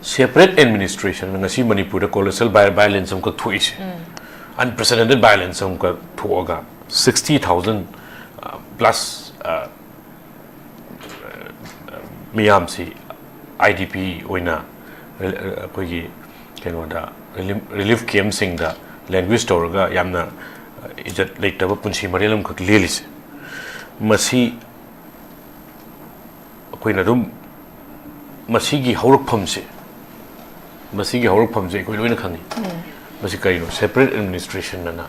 separate administration ꯉꯁꯤ ꯃꯅꯤꯄꯨꯔꯗ colossal vi-, violence ꯑꯃꯈꯛ ꯊꯣꯛꯏꯁꯦ, unprecedented violence ꯑꯃꯈꯛ ꯊꯣꯛꯑꯒ sixty thousand plus ꯃꯤꯌꯥꯝꯁꯤ I D P ꯑꯣꯏꯅ, ꯑꯩꯈꯣꯏꯒꯤ ꯀꯩꯅꯣꯗ, relief, relief camp ꯁꯤꯡꯗ languish ꯇꯧꯔꯒ ꯌꯥꯝꯅ ꯏꯖꯠ ꯂꯩꯇꯕ ꯄꯨꯟꯁꯤ ꯃꯔꯦꯜ ꯑꯃꯈꯛ ꯂꯦꯜꯂꯤꯁꯦ, ꯃꯁꯤ ꯑꯩꯈꯣꯏꯅ ꯑꯗꯨꯝ, ꯃꯁꯤꯒꯤ ꯍꯧꯔꯛꯐꯝꯁꯦ, ꯃꯁꯤꯒꯤ ꯍꯧꯔꯛꯐꯝꯁꯦ ꯑꯩꯈꯣꯏ ꯂꯣꯏꯅ ꯈꯪꯉꯤ꯫ ꯃꯁꯤ ꯀꯔꯤꯅꯣ? Separate administration ꯑꯅ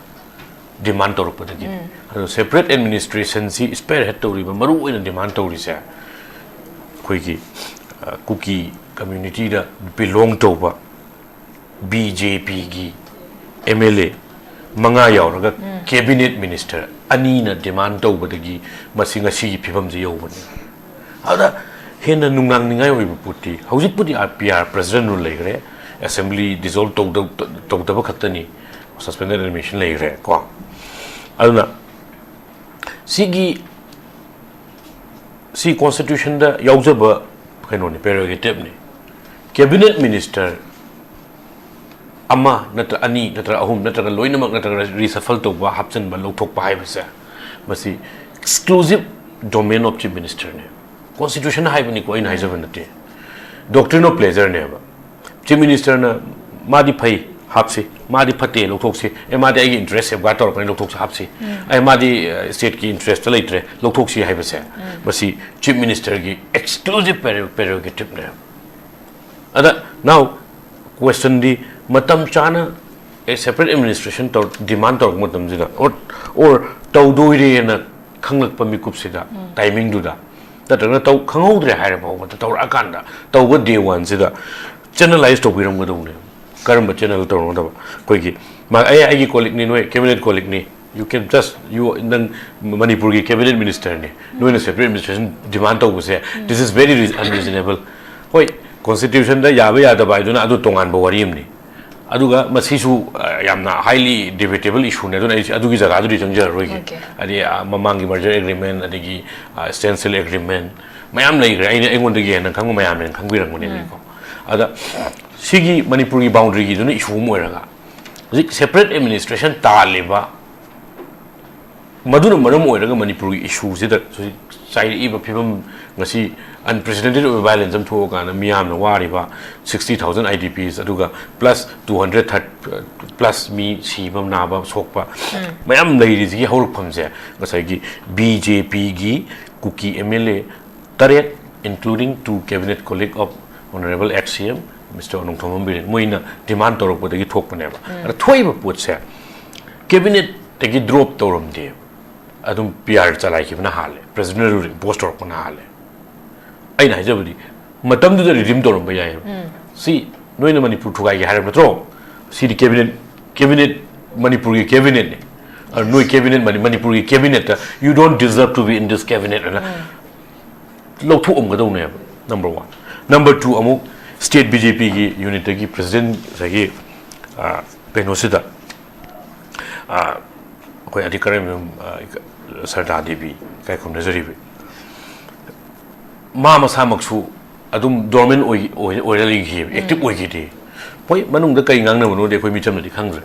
demand ꯇꯧꯔꯛꯄꯗꯒꯤꯅꯤ꯫ ꯑꯗꯣ separate administration ꯁꯤ spearhead ꯇꯧꯔꯤꯕ, ꯃꯔꯨ ꯑꯣꯏꯅ demand ꯇꯧꯔꯤꯁꯦ, ꯑꯩꯈꯣꯏꯒꯤ ꯀꯨꯀꯤ ꯀꯝꯃ꯭ꯌꯨꯅꯤꯇꯤꯗ ꯕꯤꯂꯣꯡ ꯇꯧꯕ ꯕꯤ ꯖꯦ ꯄꯤꯒꯤ ꯑꯦꯝ ꯑꯦꯜ ꯑꯦ ꯃꯉꯥ ꯌꯥꯎꯔꯒ ꯀꯦꯕꯤꯅꯦꯠ ꯃꯤꯅꯤꯁꯇꯔ ꯑꯅꯤꯅ ꯗꯤꯃꯥꯟ ꯇꯧꯕꯗꯒꯤ ꯃꯁꯤ ꯉꯁꯤꯒꯤ ꯐꯤꯕꯝꯁꯤ ꯌꯧꯕꯅꯤ꯫ ꯑꯗ ꯍꯦꯟꯅ ꯅꯨꯡꯅꯥꯡꯅꯤꯡꯉꯥꯏ ꯑꯣꯏꯕ ꯄꯣꯠꯇꯤ ꯍꯧꯖꯤꯛꯄꯨꯗꯤ R P R president rule ꯂꯩꯈ꯭ꯔꯦ, ꯑꯦꯁꯦꯝꯕ꯭ꯂꯤ ꯗꯤꯖꯣꯜꯕ ꯇꯧꯗꯕ ꯈꯛꯇꯅꯤ, ꯁꯁꯄꯦꯟꯗꯦꯗ ꯑꯦꯗꯃꯤꯅꯤꯁꯇ꯭ꯔꯦꯁꯟ ꯂꯩꯈ꯭ꯔꯦ ꯀꯣ꯫ ꯑꯗꯨꯅ ꯁꯤꯒꯤ ꯁꯤ ꯀꯣꯟꯁꯇꯤꯇ꯭ꯌꯨꯁꯟꯗ ꯌꯥꯎꯖꯕ ꯀꯩꯅꯣꯅꯤ, ꯄ꯭ꯔꯦꯔꯣꯒꯦꯇꯤꯞꯅꯤ꯫ ꯀꯦꯕꯤꯅꯦꯠ ꯃꯤꯅꯤꯁꯇꯔ ꯑꯃ ꯅꯠꯇ꯭ꯔ ꯑꯅꯤ ꯅꯠꯇ꯭ꯔꯒ ꯑꯍꯨꯝ ꯅꯠꯇ꯭ꯔꯒ ꯂꯣꯏꯅꯃꯛ ꯅꯠꯇ꯭ꯔꯒ ꯔꯤꯁꯐꯜ ꯇꯧꯕ, ꯍꯥꯞꯆꯤꯟꯕ, ꯂꯧꯊꯣꯛꯄ ꯍꯥꯏꯕꯁꯦ ꯃꯁꯤ exclusive domain of chief ministerꯅꯦ꯫ ꯀꯣꯟꯁꯇꯤꯇ꯭ꯌꯨꯁꯟ ꯍꯥꯏꯕꯅꯤꯀꯣ, ꯑꯩꯅ ꯍꯥꯏꯖꯕ ꯅꯠꯇꯦ, doctrine of pleasureꯅꯦꯕ꯫ ꯆꯤꯐ ꯃꯤꯅꯤꯁꯇꯔꯅ ꯃꯥꯗꯤ ꯐꯩ, ꯍꯥꯞꯁꯤ, ꯃꯥꯗꯤ ꯐꯠꯇꯦ, ꯂꯧꯊꯣꯛꯁꯤ, ꯑꯦ ꯃꯥꯗꯤ ꯑꯩꯒꯤ ꯏꯟꯇꯔꯦꯁ ꯁꯦꯐꯒꯥꯔꯗ ꯇꯧꯔꯛꯀꯅꯤ, ꯂꯧꯊꯣꯛꯁꯤ, ꯍꯥꯞꯁꯤ, ꯑꯦ ꯃꯥꯗꯤ ꯁ꯭ꯇꯦꯠꯀꯤ ꯏꯟꯇꯔꯦꯁꯇ ꯂꯩꯇ꯭ꯔꯦ, ꯂꯧꯊꯣꯛꯁꯤ ꯍꯥꯏꯕꯁꯦ ꯃꯁꯤ ꯆꯤꯐ ꯃꯤꯅꯤꯁꯇꯔꯒꯤ exclusive prerogative ꯅꯦ꯫ ꯑꯗ now question ꯗꯤ ꯃꯇꯝ ꯆꯥꯅ ꯑꯦ ꯁꯦꯄꯔꯦꯠ ꯑꯦꯗꯃꯤꯅꯤꯁꯇ꯭ꯔꯦꯁꯟ ꯇꯧ ꯗꯤꯃꯥꯟ ꯇꯧꯔꯛꯄ ꯃꯇꯝꯁꯤꯗ or or ꯇꯧꯗꯣꯏꯔꯦꯅ ꯈꯪꯂꯛꯄ ꯃꯤꯀꯨꯞꯁꯤꯗ, ꯇꯥꯏꯃꯤꯡꯗꯨꯗ ꯅꯠꯇ꯭ꯔꯒꯅ ꯇꯧ ꯈꯪꯍꯧꯗ꯭ꯔꯦ ꯍꯥꯏꯔ ꯐꯥꯎꯕꯗ ꯇꯧꯔꯛꯑꯀꯥꯟꯗ ꯇꯧꯕ ꯗꯦ ꯋꯥꯟꯁꯤꯗ ꯆꯦꯅꯦꯂꯥꯏꯁ ꯇꯧꯕꯤꯔꯝꯒꯗꯧꯕꯅꯦ꯫ ꯀꯔꯝꯕ ꯆꯦꯅꯦꯜ ꯇꯧꯔꯝꯒꯗꯕ? ꯑꯩꯈꯣꯏꯒꯤ ꯃꯥ ꯑꯩ ꯑꯩꯒꯤ ꯀꯣꯂꯤꯛꯅꯤ, ꯅꯣꯏ cabinet ꯀꯣꯂꯤꯛꯅꯤ, you can just you ꯅꯪ ꯃꯅꯤꯄꯨꯔꯒꯤ ꯀꯦꯕꯤꯅꯦꯠ ꯃꯤꯅꯤꯁꯇꯔꯅꯤ, ꯅꯣꯏꯅ ꯁꯦꯄꯔꯦꯠ ꯑꯦꯗꯃꯤꯅꯤꯁꯇ꯭ꯔꯦꯁꯟ ꯗꯤꯃꯥꯟ ꯇꯧꯕꯁꯦ, this is very unreasonable꯫ ꯍꯣꯏ, ꯀꯣꯟꯁꯇꯤꯇ꯭ꯌꯨꯁꯟꯗ ꯌꯥꯕ ꯌꯥꯗꯕ ꯍꯥꯏꯗꯨꯅ ꯑꯗꯨ ꯇꯣꯉꯥꯟꯕ ꯋꯥꯔꯤ ꯑꯃꯅꯤ꯫ ꯑꯗꯨꯒ ꯃꯁꯤꯁꯨ ꯌꯥꯝꯅ highly debatable issue ꯅꯤ, ꯑꯗꯨꯅ ꯑꯩ ꯑꯗꯨꯒꯤ ꯖꯒꯥꯗꯨꯗꯤ ꯆꯪꯖꯔꯔꯣꯏꯒꯦ꯫ ꯍꯥꯏꯗꯤ ꯃꯃꯥꯡꯒꯤ merger agreement, ꯑꯗꯒꯤ standstill agreement ꯃꯌꯥꯝ ꯂꯩꯈ꯭ꯔꯦ, ꯑꯩꯅ ꯑꯩꯉꯣꯟꯗꯒꯤ ꯍꯦꯟꯅ ꯈꯪꯕ ꯃꯌꯥꯝꯅ ꯈꯪꯕꯤꯔꯝꯒꯅꯤ꯫ ꯑꯗꯨꯒꯤꯀꯣ ꯑꯗ ꯁꯤꯒꯤ ꯃꯅꯤꯄꯨꯔꯒꯤ ꯕꯥꯎꯟꯗꯔꯤꯒꯤꯗꯨꯅ ꯏꯁꯨ ꯑꯃ ꯑꯣꯏꯔꯒ ꯍꯧꯖꯤꯛ ꯁꯦꯄꯔꯦꯠ ꯑꯦꯗꯃꯤꯅꯤꯁꯇ꯭ꯔꯦꯁꯟ ꯇꯥꯜꯂꯤꯕ, ꯃꯗꯨꯅ ꯃꯔꯝ ꯑꯣꯏꯔꯒ ꯃꯅꯤꯄꯨꯔꯒꯤ ꯏꯁꯨꯁꯤꯗ ꯍꯧꯖꯤꯛ ꯆꯥꯏꯔꯛꯏꯕ ꯐꯤꯕꯝ, ꯉꯁꯤ unprecedented ꯑꯣꯏꯕ ꯚꯥꯏꯂꯦꯟꯁ ꯑꯃ ꯊꯣꯛꯑꯀꯥꯟꯗ ꯃꯤꯌꯥꯝꯅ ꯋꯥꯔꯤꯕ sixty thousand I D Ps, ꯑꯗꯨꯒ plus two hundred plus ꯃꯤ ꯁꯤꯕ, ꯅꯥꯕ, ꯁꯣꯛꯄ ꯃꯌꯥꯝ ꯂꯩꯔꯤꯁꯤꯒꯤ ꯍꯧꯔꯛꯐꯝꯁꯦ ꯉꯁꯥꯏꯒꯤ ꯕꯤ ꯖꯦ ꯄꯤꯒꯤ ꯀꯨꯀꯤ ꯑꯦꯝ ꯑꯦꯜ ꯑꯦ ꯇꯔꯦꯠ, including two cabinet colleague of Honorable ex C M Mister ꯑꯣꯅꯣꯡꯊꯣꯝꯕꯝ Biren, ꯃꯣꯏꯅ ꯗꯤꯃꯥꯟ ꯇꯧꯔꯛꯄꯗꯒꯤ ꯊꯣꯛꯄꯅꯦꯕ꯫ ꯑꯗ ꯊꯣꯛꯏꯕ ꯄꯣꯠꯁꯦ ꯀꯦꯕꯤꯅꯦꯠꯇꯒꯤ ꯗ꯭ꯔꯣꯞ ꯇꯧꯔꯝꯗꯦꯕ, ꯑꯗꯨꯝ ꯄꯤ ꯑꯥꯔ ꯆꯂꯥꯏꯈꯤꯕꯅ ꯍꯥꯜꯂꯦ, ꯄ꯭ꯔꯦꯁꯤꯗꯦꯟ ꯔꯨꯜ ꯏꯝꯄꯣꯁ ꯇꯧꯔꯛꯄꯅ ꯍꯥꯜꯂꯦ꯫ ꯑꯩꯅ ꯍꯥꯏꯖꯕꯗꯤ ꯃꯇꯝꯗꯨꯗ ꯔꯤꯗꯤꯝ ꯇꯧꯔꯝꯕ ꯌꯥꯏꯑꯕ꯫ ꯁꯤ ꯅꯣꯏꯅ ꯃꯅꯤꯄꯨꯔ ꯊꯨꯒꯥꯏꯒꯦ ꯍꯥꯏꯔꯕ ꯅꯠꯇ꯭ꯔꯣ? ꯁꯤꯗꯤ ꯀꯦꯕꯤꯅꯦꯠ, ꯀꯦꯕꯤꯅꯦꯠ, ꯃꯅꯤꯄꯨꯔꯒꯤ ꯀꯦꯕꯤꯅꯦꯠꯅꯤ꯫ ꯑꯗꯨ ꯅꯣꯏ ꯀꯦꯕꯤꯅꯦꯠ, ꯃꯅꯤ-, ꯃꯅꯤꯄꯨꯔꯒꯤ ꯀꯦꯕꯤꯅꯦꯠꯇ "You don't deserve to be in this cabinet" ꯑꯅ ꯂꯧꯊꯣꯛꯑꯝꯒꯗꯧꯅꯦꯕ꯫ Number one. ꯅꯝꯕꯔ ꯇꯨ, ꯑꯃꯨꯛ ꯁ꯭ꯇꯦꯠ ꯕꯤ ꯖꯦ ꯄꯤꯒꯤ ꯌꯨꯅꯤꯠꯇꯒꯤ ꯄ꯭ꯔꯁꯤꯗꯦꯟ ꯉꯁꯥꯏꯒꯤ, ꯑ, ꯀꯩꯅꯣꯁꯤꯗ, ꯑ, ꯑꯩꯈꯣꯏ ꯑꯗꯤ ꯀꯔꯝꯕ, ꯑ, ꯁꯔꯗꯥ ꯗꯦꯕꯤ ꯏꯀꯥꯏ ꯈꯨꯝꯅꯖꯔꯤꯕ, ꯃꯥ ꯃꯁꯥꯃꯛꯁꯨ ꯑꯗꯨꯝ ꯗꯣꯔꯃꯦꯟ ꯑꯣꯏ-, ꯑꯣꯏ-, ꯑꯣꯏꯔ ꯂꯩꯈꯤꯑꯕ, ꯑꯦꯛꯇꯤꯞ ꯑꯣꯏꯈꯤꯗꯦ꯫ ꯍꯣꯏ, ꯃꯅꯨꯡꯗ ꯀꯩ ꯉꯥꯡꯅꯕꯅꯣꯗꯤ ꯑꯩꯈꯣꯏ ꯃꯤꯆꯝꯅꯗꯤ ꯈꯪꯗ꯭ꯔꯦ꯫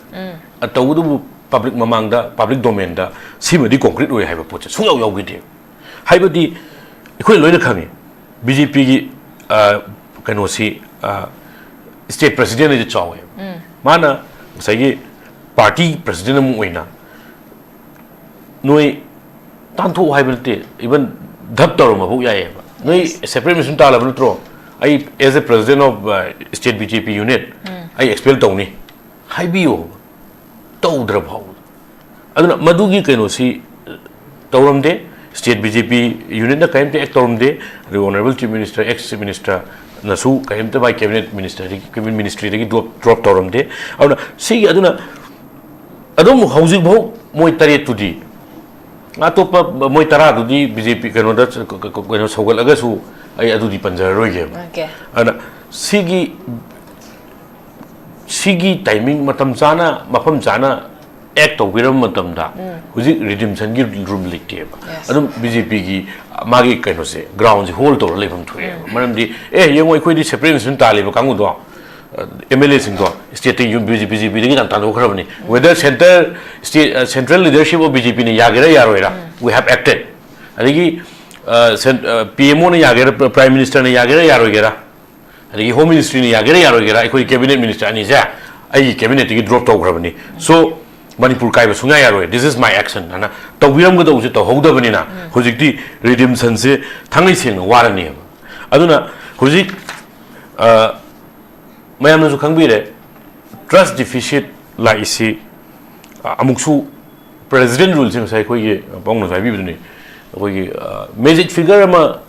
ꯑ, ꯇꯧꯕꯇꯕꯨ ꯄꯕ꯭ꯂꯤꯛ ꯃꯃꯥꯡꯗ, ꯄꯕ꯭ꯂꯤꯛ ꯗꯣꯃꯦꯟꯗ ꯁꯤꯃꯗꯤ ꯀꯣꯡꯀ꯭ꯔꯤꯠ ꯑꯣꯏ ꯍꯥꯏꯕ ꯄꯣꯠꯁꯦ ꯁꯨꯡꯌꯥꯎ ꯌꯥꯎꯈꯤꯗꯦ꯫ ꯍꯥꯏꯕꯗꯤ ꯑꯩꯈꯣꯏ ꯂꯣꯏꯅ ꯈꯪꯉꯤ, ꯕꯤ ꯖꯦ ꯄꯤꯒꯤ, ꯑ, ꯀꯩꯅꯣꯁꯤ, ꯑ, ꯁ꯭ꯇꯦꯠ ꯄ꯭ꯔꯁꯤꯗꯦꯟ ꯍꯥꯏꯁꯦ ꯆꯥꯎꯋꯦꯕ꯫ ꯃꯥꯅ ꯉꯁꯥꯏꯒꯤ ꯄꯥꯔꯇꯤ ꯄ꯭ꯔꯁꯤꯗꯦꯟ ꯑꯃ ꯑꯣꯏꯅ ꯅꯣꯏ ꯇꯥꯟꯊꯣꯛꯎ ꯍꯥꯏꯕ ꯅꯠꯇꯦ, ꯏꯚꯟ ꯙꯞ ꯇꯧꯔꯝꯕꯐꯥꯎ ꯌꯥꯏꯑꯕ꯫ ꯅꯣꯏ Yes. Separate administration ꯇꯥꯜꯂꯕ ꯅꯠꯇ꯭ꯔꯣ? ꯑꯩ as a president of, uh, state B J P unit, ꯑꯩ expel ꯇꯧꯅꯤ ꯍꯥꯏꯕꯤꯌꯣ, ꯇꯧꯗ꯭ꯔ ꯐꯥꯎꯕ꯫ ꯑꯗꯨꯅ ꯃꯗꯨꯒꯤ ꯀꯩꯅꯣꯁꯤ ꯇꯧꯔꯝꯗꯦ꯫ ꯁ꯭ꯇꯦꯠ ꯕꯤ ꯖꯦ ꯄꯤ ꯌꯨꯅꯤꯠꯅ ꯀꯔꯤꯝꯇ ꯑꯦꯛ ꯇꯧꯔꯝꯗꯦ꯫ ꯑꯗꯨꯒ Honourable Chief Minister, ex Chief Ministerꯅꯁꯨ ꯀꯔꯤꯝꯇ ꯃꯥꯏ ꯀꯦꯕꯤꯅꯦꯠ ꯃꯤꯅꯤꯁꯇꯔꯗꯒꯤ, ꯀꯦꯕꯤꯅꯦꯠ ꯃꯤꯅꯤꯁꯇ꯭ꯔꯤꯗꯒꯤ ꯗ꯭ꯔꯣꯞ, ꯗ꯭ꯔꯣꯞ ꯇꯧꯔꯝꯗꯦ꯫ ꯑꯗꯨꯅ ꯁꯤꯒꯤ, ꯑꯗꯨꯅ ꯑꯗꯨꯝ ꯍꯧꯖꯤꯛꯐꯥꯎ ꯃꯣꯏ ꯇꯔꯦꯠꯇꯨꯗꯤ, ꯑꯇꯣꯞꯄ ꯃꯣꯏ ꯇꯔꯥꯗꯨꯗꯤ ꯕꯤ ꯖꯦ ꯄꯤ ꯀꯩꯅꯣꯗ, ꯀꯩꯅꯣ ꯁꯧꯒꯠꯂꯒꯁꯨ ꯑꯩ ꯑꯗꯨꯗꯤ ꯄꯟꯖꯔꯔꯣꯏꯒꯦꯕ꯫ Okay. ꯑꯗꯨꯅ ꯁꯤꯒꯤ, ꯁꯤꯒꯤ ꯇꯥꯏꯃꯤꯡ ꯃꯇꯝ ꯆꯥꯅ, ꯃꯐꯝ ꯆꯥꯅ ꯑꯦꯛ ꯇꯧꯕꯤꯔꯕ ꯃꯇꯝꯗ ꯍꯧꯖꯤꯛ ꯔꯤꯗꯤꯝꯁꯟꯒꯤ ꯔꯨꯝ ꯂꯩꯇꯦꯕ꯫ Yes. ꯑꯗꯨꯝ ꯕꯤ ꯖꯦ ꯄꯤꯒꯤ ꯃꯥꯒꯤ ꯀꯩꯅꯣꯁꯦ, ꯒ꯭ꯔꯥꯎꯟꯁꯦ ꯍꯣꯜ ꯇꯧꯔ ꯂꯩꯐꯝ ꯊꯣꯛꯑꯦꯕ꯫ ꯃꯔꯝꯗꯤ, "ꯑꯦ, ꯌꯦꯡꯉꯣ, ꯑꯩꯈꯣꯏꯗꯤ ꯁꯦꯄꯔꯦꯠ ꯅꯦꯁꯟ ꯇꯥꯜꯂꯤꯕ ꯀꯥꯡꯕꯨꯗꯣ, ꯑꯦꯝ ꯑꯦꯜ ꯑꯦꯁꯤꯡꯗꯣ ꯁ꯭ꯇꯦꯠꯇꯒꯤ ꯌꯨꯝ ꯕꯤ ꯖꯦ ꯄꯤꯗꯒꯤ ꯇꯥꯟ-, ꯇꯥꯟꯊꯣꯛꯈ꯭ꯔꯕꯅꯤ꯫ Whether centre, state, central leadership of B J Pꯅ ꯌꯥꯒꯦꯔꯥ ꯌꯥꯔꯣꯏꯔꯥ, we have acted." ꯑꯗꯒꯤ, ꯑ, ꯁꯦꯟ-, ꯑ, ꯄꯤ ꯑꯦꯝ ꯑꯣꯅ ꯌꯥꯒꯦꯔꯥ, ꯄ꯭ꯔꯥꯏꯝ ꯃꯤꯅꯤꯁꯇꯔꯅ ꯌꯥꯒꯦꯔꯥ ꯌꯥꯔꯣꯏꯒꯦꯔꯥ, ꯑꯗꯒꯤ ꯍꯣꯝ ꯃꯤꯅꯤꯁꯇ꯭ꯔꯤꯅ ꯌꯥꯒꯦꯔꯥ ꯌꯥꯔꯣꯏꯒꯦꯔꯥ, ꯑꯩꯈꯣꯏ ꯀꯦꯕꯤꯅꯦꯠ ꯃꯤꯅꯤꯁꯇꯔ ꯑꯅꯤꯁꯦ ꯑꯩꯒꯤ ꯀꯦꯕꯤꯅꯦꯠꯇꯒꯤ ꯗ꯭ꯔꯣꯞ ꯇꯧꯈ꯭ꯔꯕꯅꯤ꯫ So, ꯃꯅꯤꯄꯨꯔ ꯀꯥꯏꯕ ꯁꯨꯡꯌꯥ ꯌꯥꯔꯣꯏ, "This is my action" ꯍꯥꯏꯅ ꯇꯧꯕꯤꯔꯝꯒꯗꯧꯕꯁꯦ ꯇꯧꯍꯧꯗꯕꯅꯤꯅ ꯍꯧꯖꯤꯛꯇꯤ ꯔꯤꯗꯤꯝꯁꯟꯁꯦ ꯊꯥꯡꯉꯩ ꯁꯦꯡꯅ ꯋꯥꯔꯅꯦꯕ꯫ ꯑꯗꯨꯅ ꯍꯧꯖꯤꯛ, ꯑ, ꯃꯌꯥꯝꯅꯁꯨ ꯈꯪꯕꯤꯔꯦ, ꯇ꯭ꯔꯁ ꯗꯤꯐꯤꯁꯤꯠ ꯂꯥꯛꯏꯁꯤ, ꯑ, ꯑꯃꯨꯛꯁꯨ ꯄ꯭ꯔꯦꯁꯤꯗꯦꯟ ꯔꯨꯜꯁꯦ ꯉꯁꯥꯏ ꯑꯩꯈꯣꯏꯒꯤ ꯄꯥꯎꯅꯁꯨ ꯍꯥꯏꯕꯤꯕꯗꯨꯅꯤ, ꯑꯩꯈꯣꯏꯒꯤ, ꯑ, ꯃꯦꯖꯤꯛ ꯐꯤꯒꯔ ꯑꯃ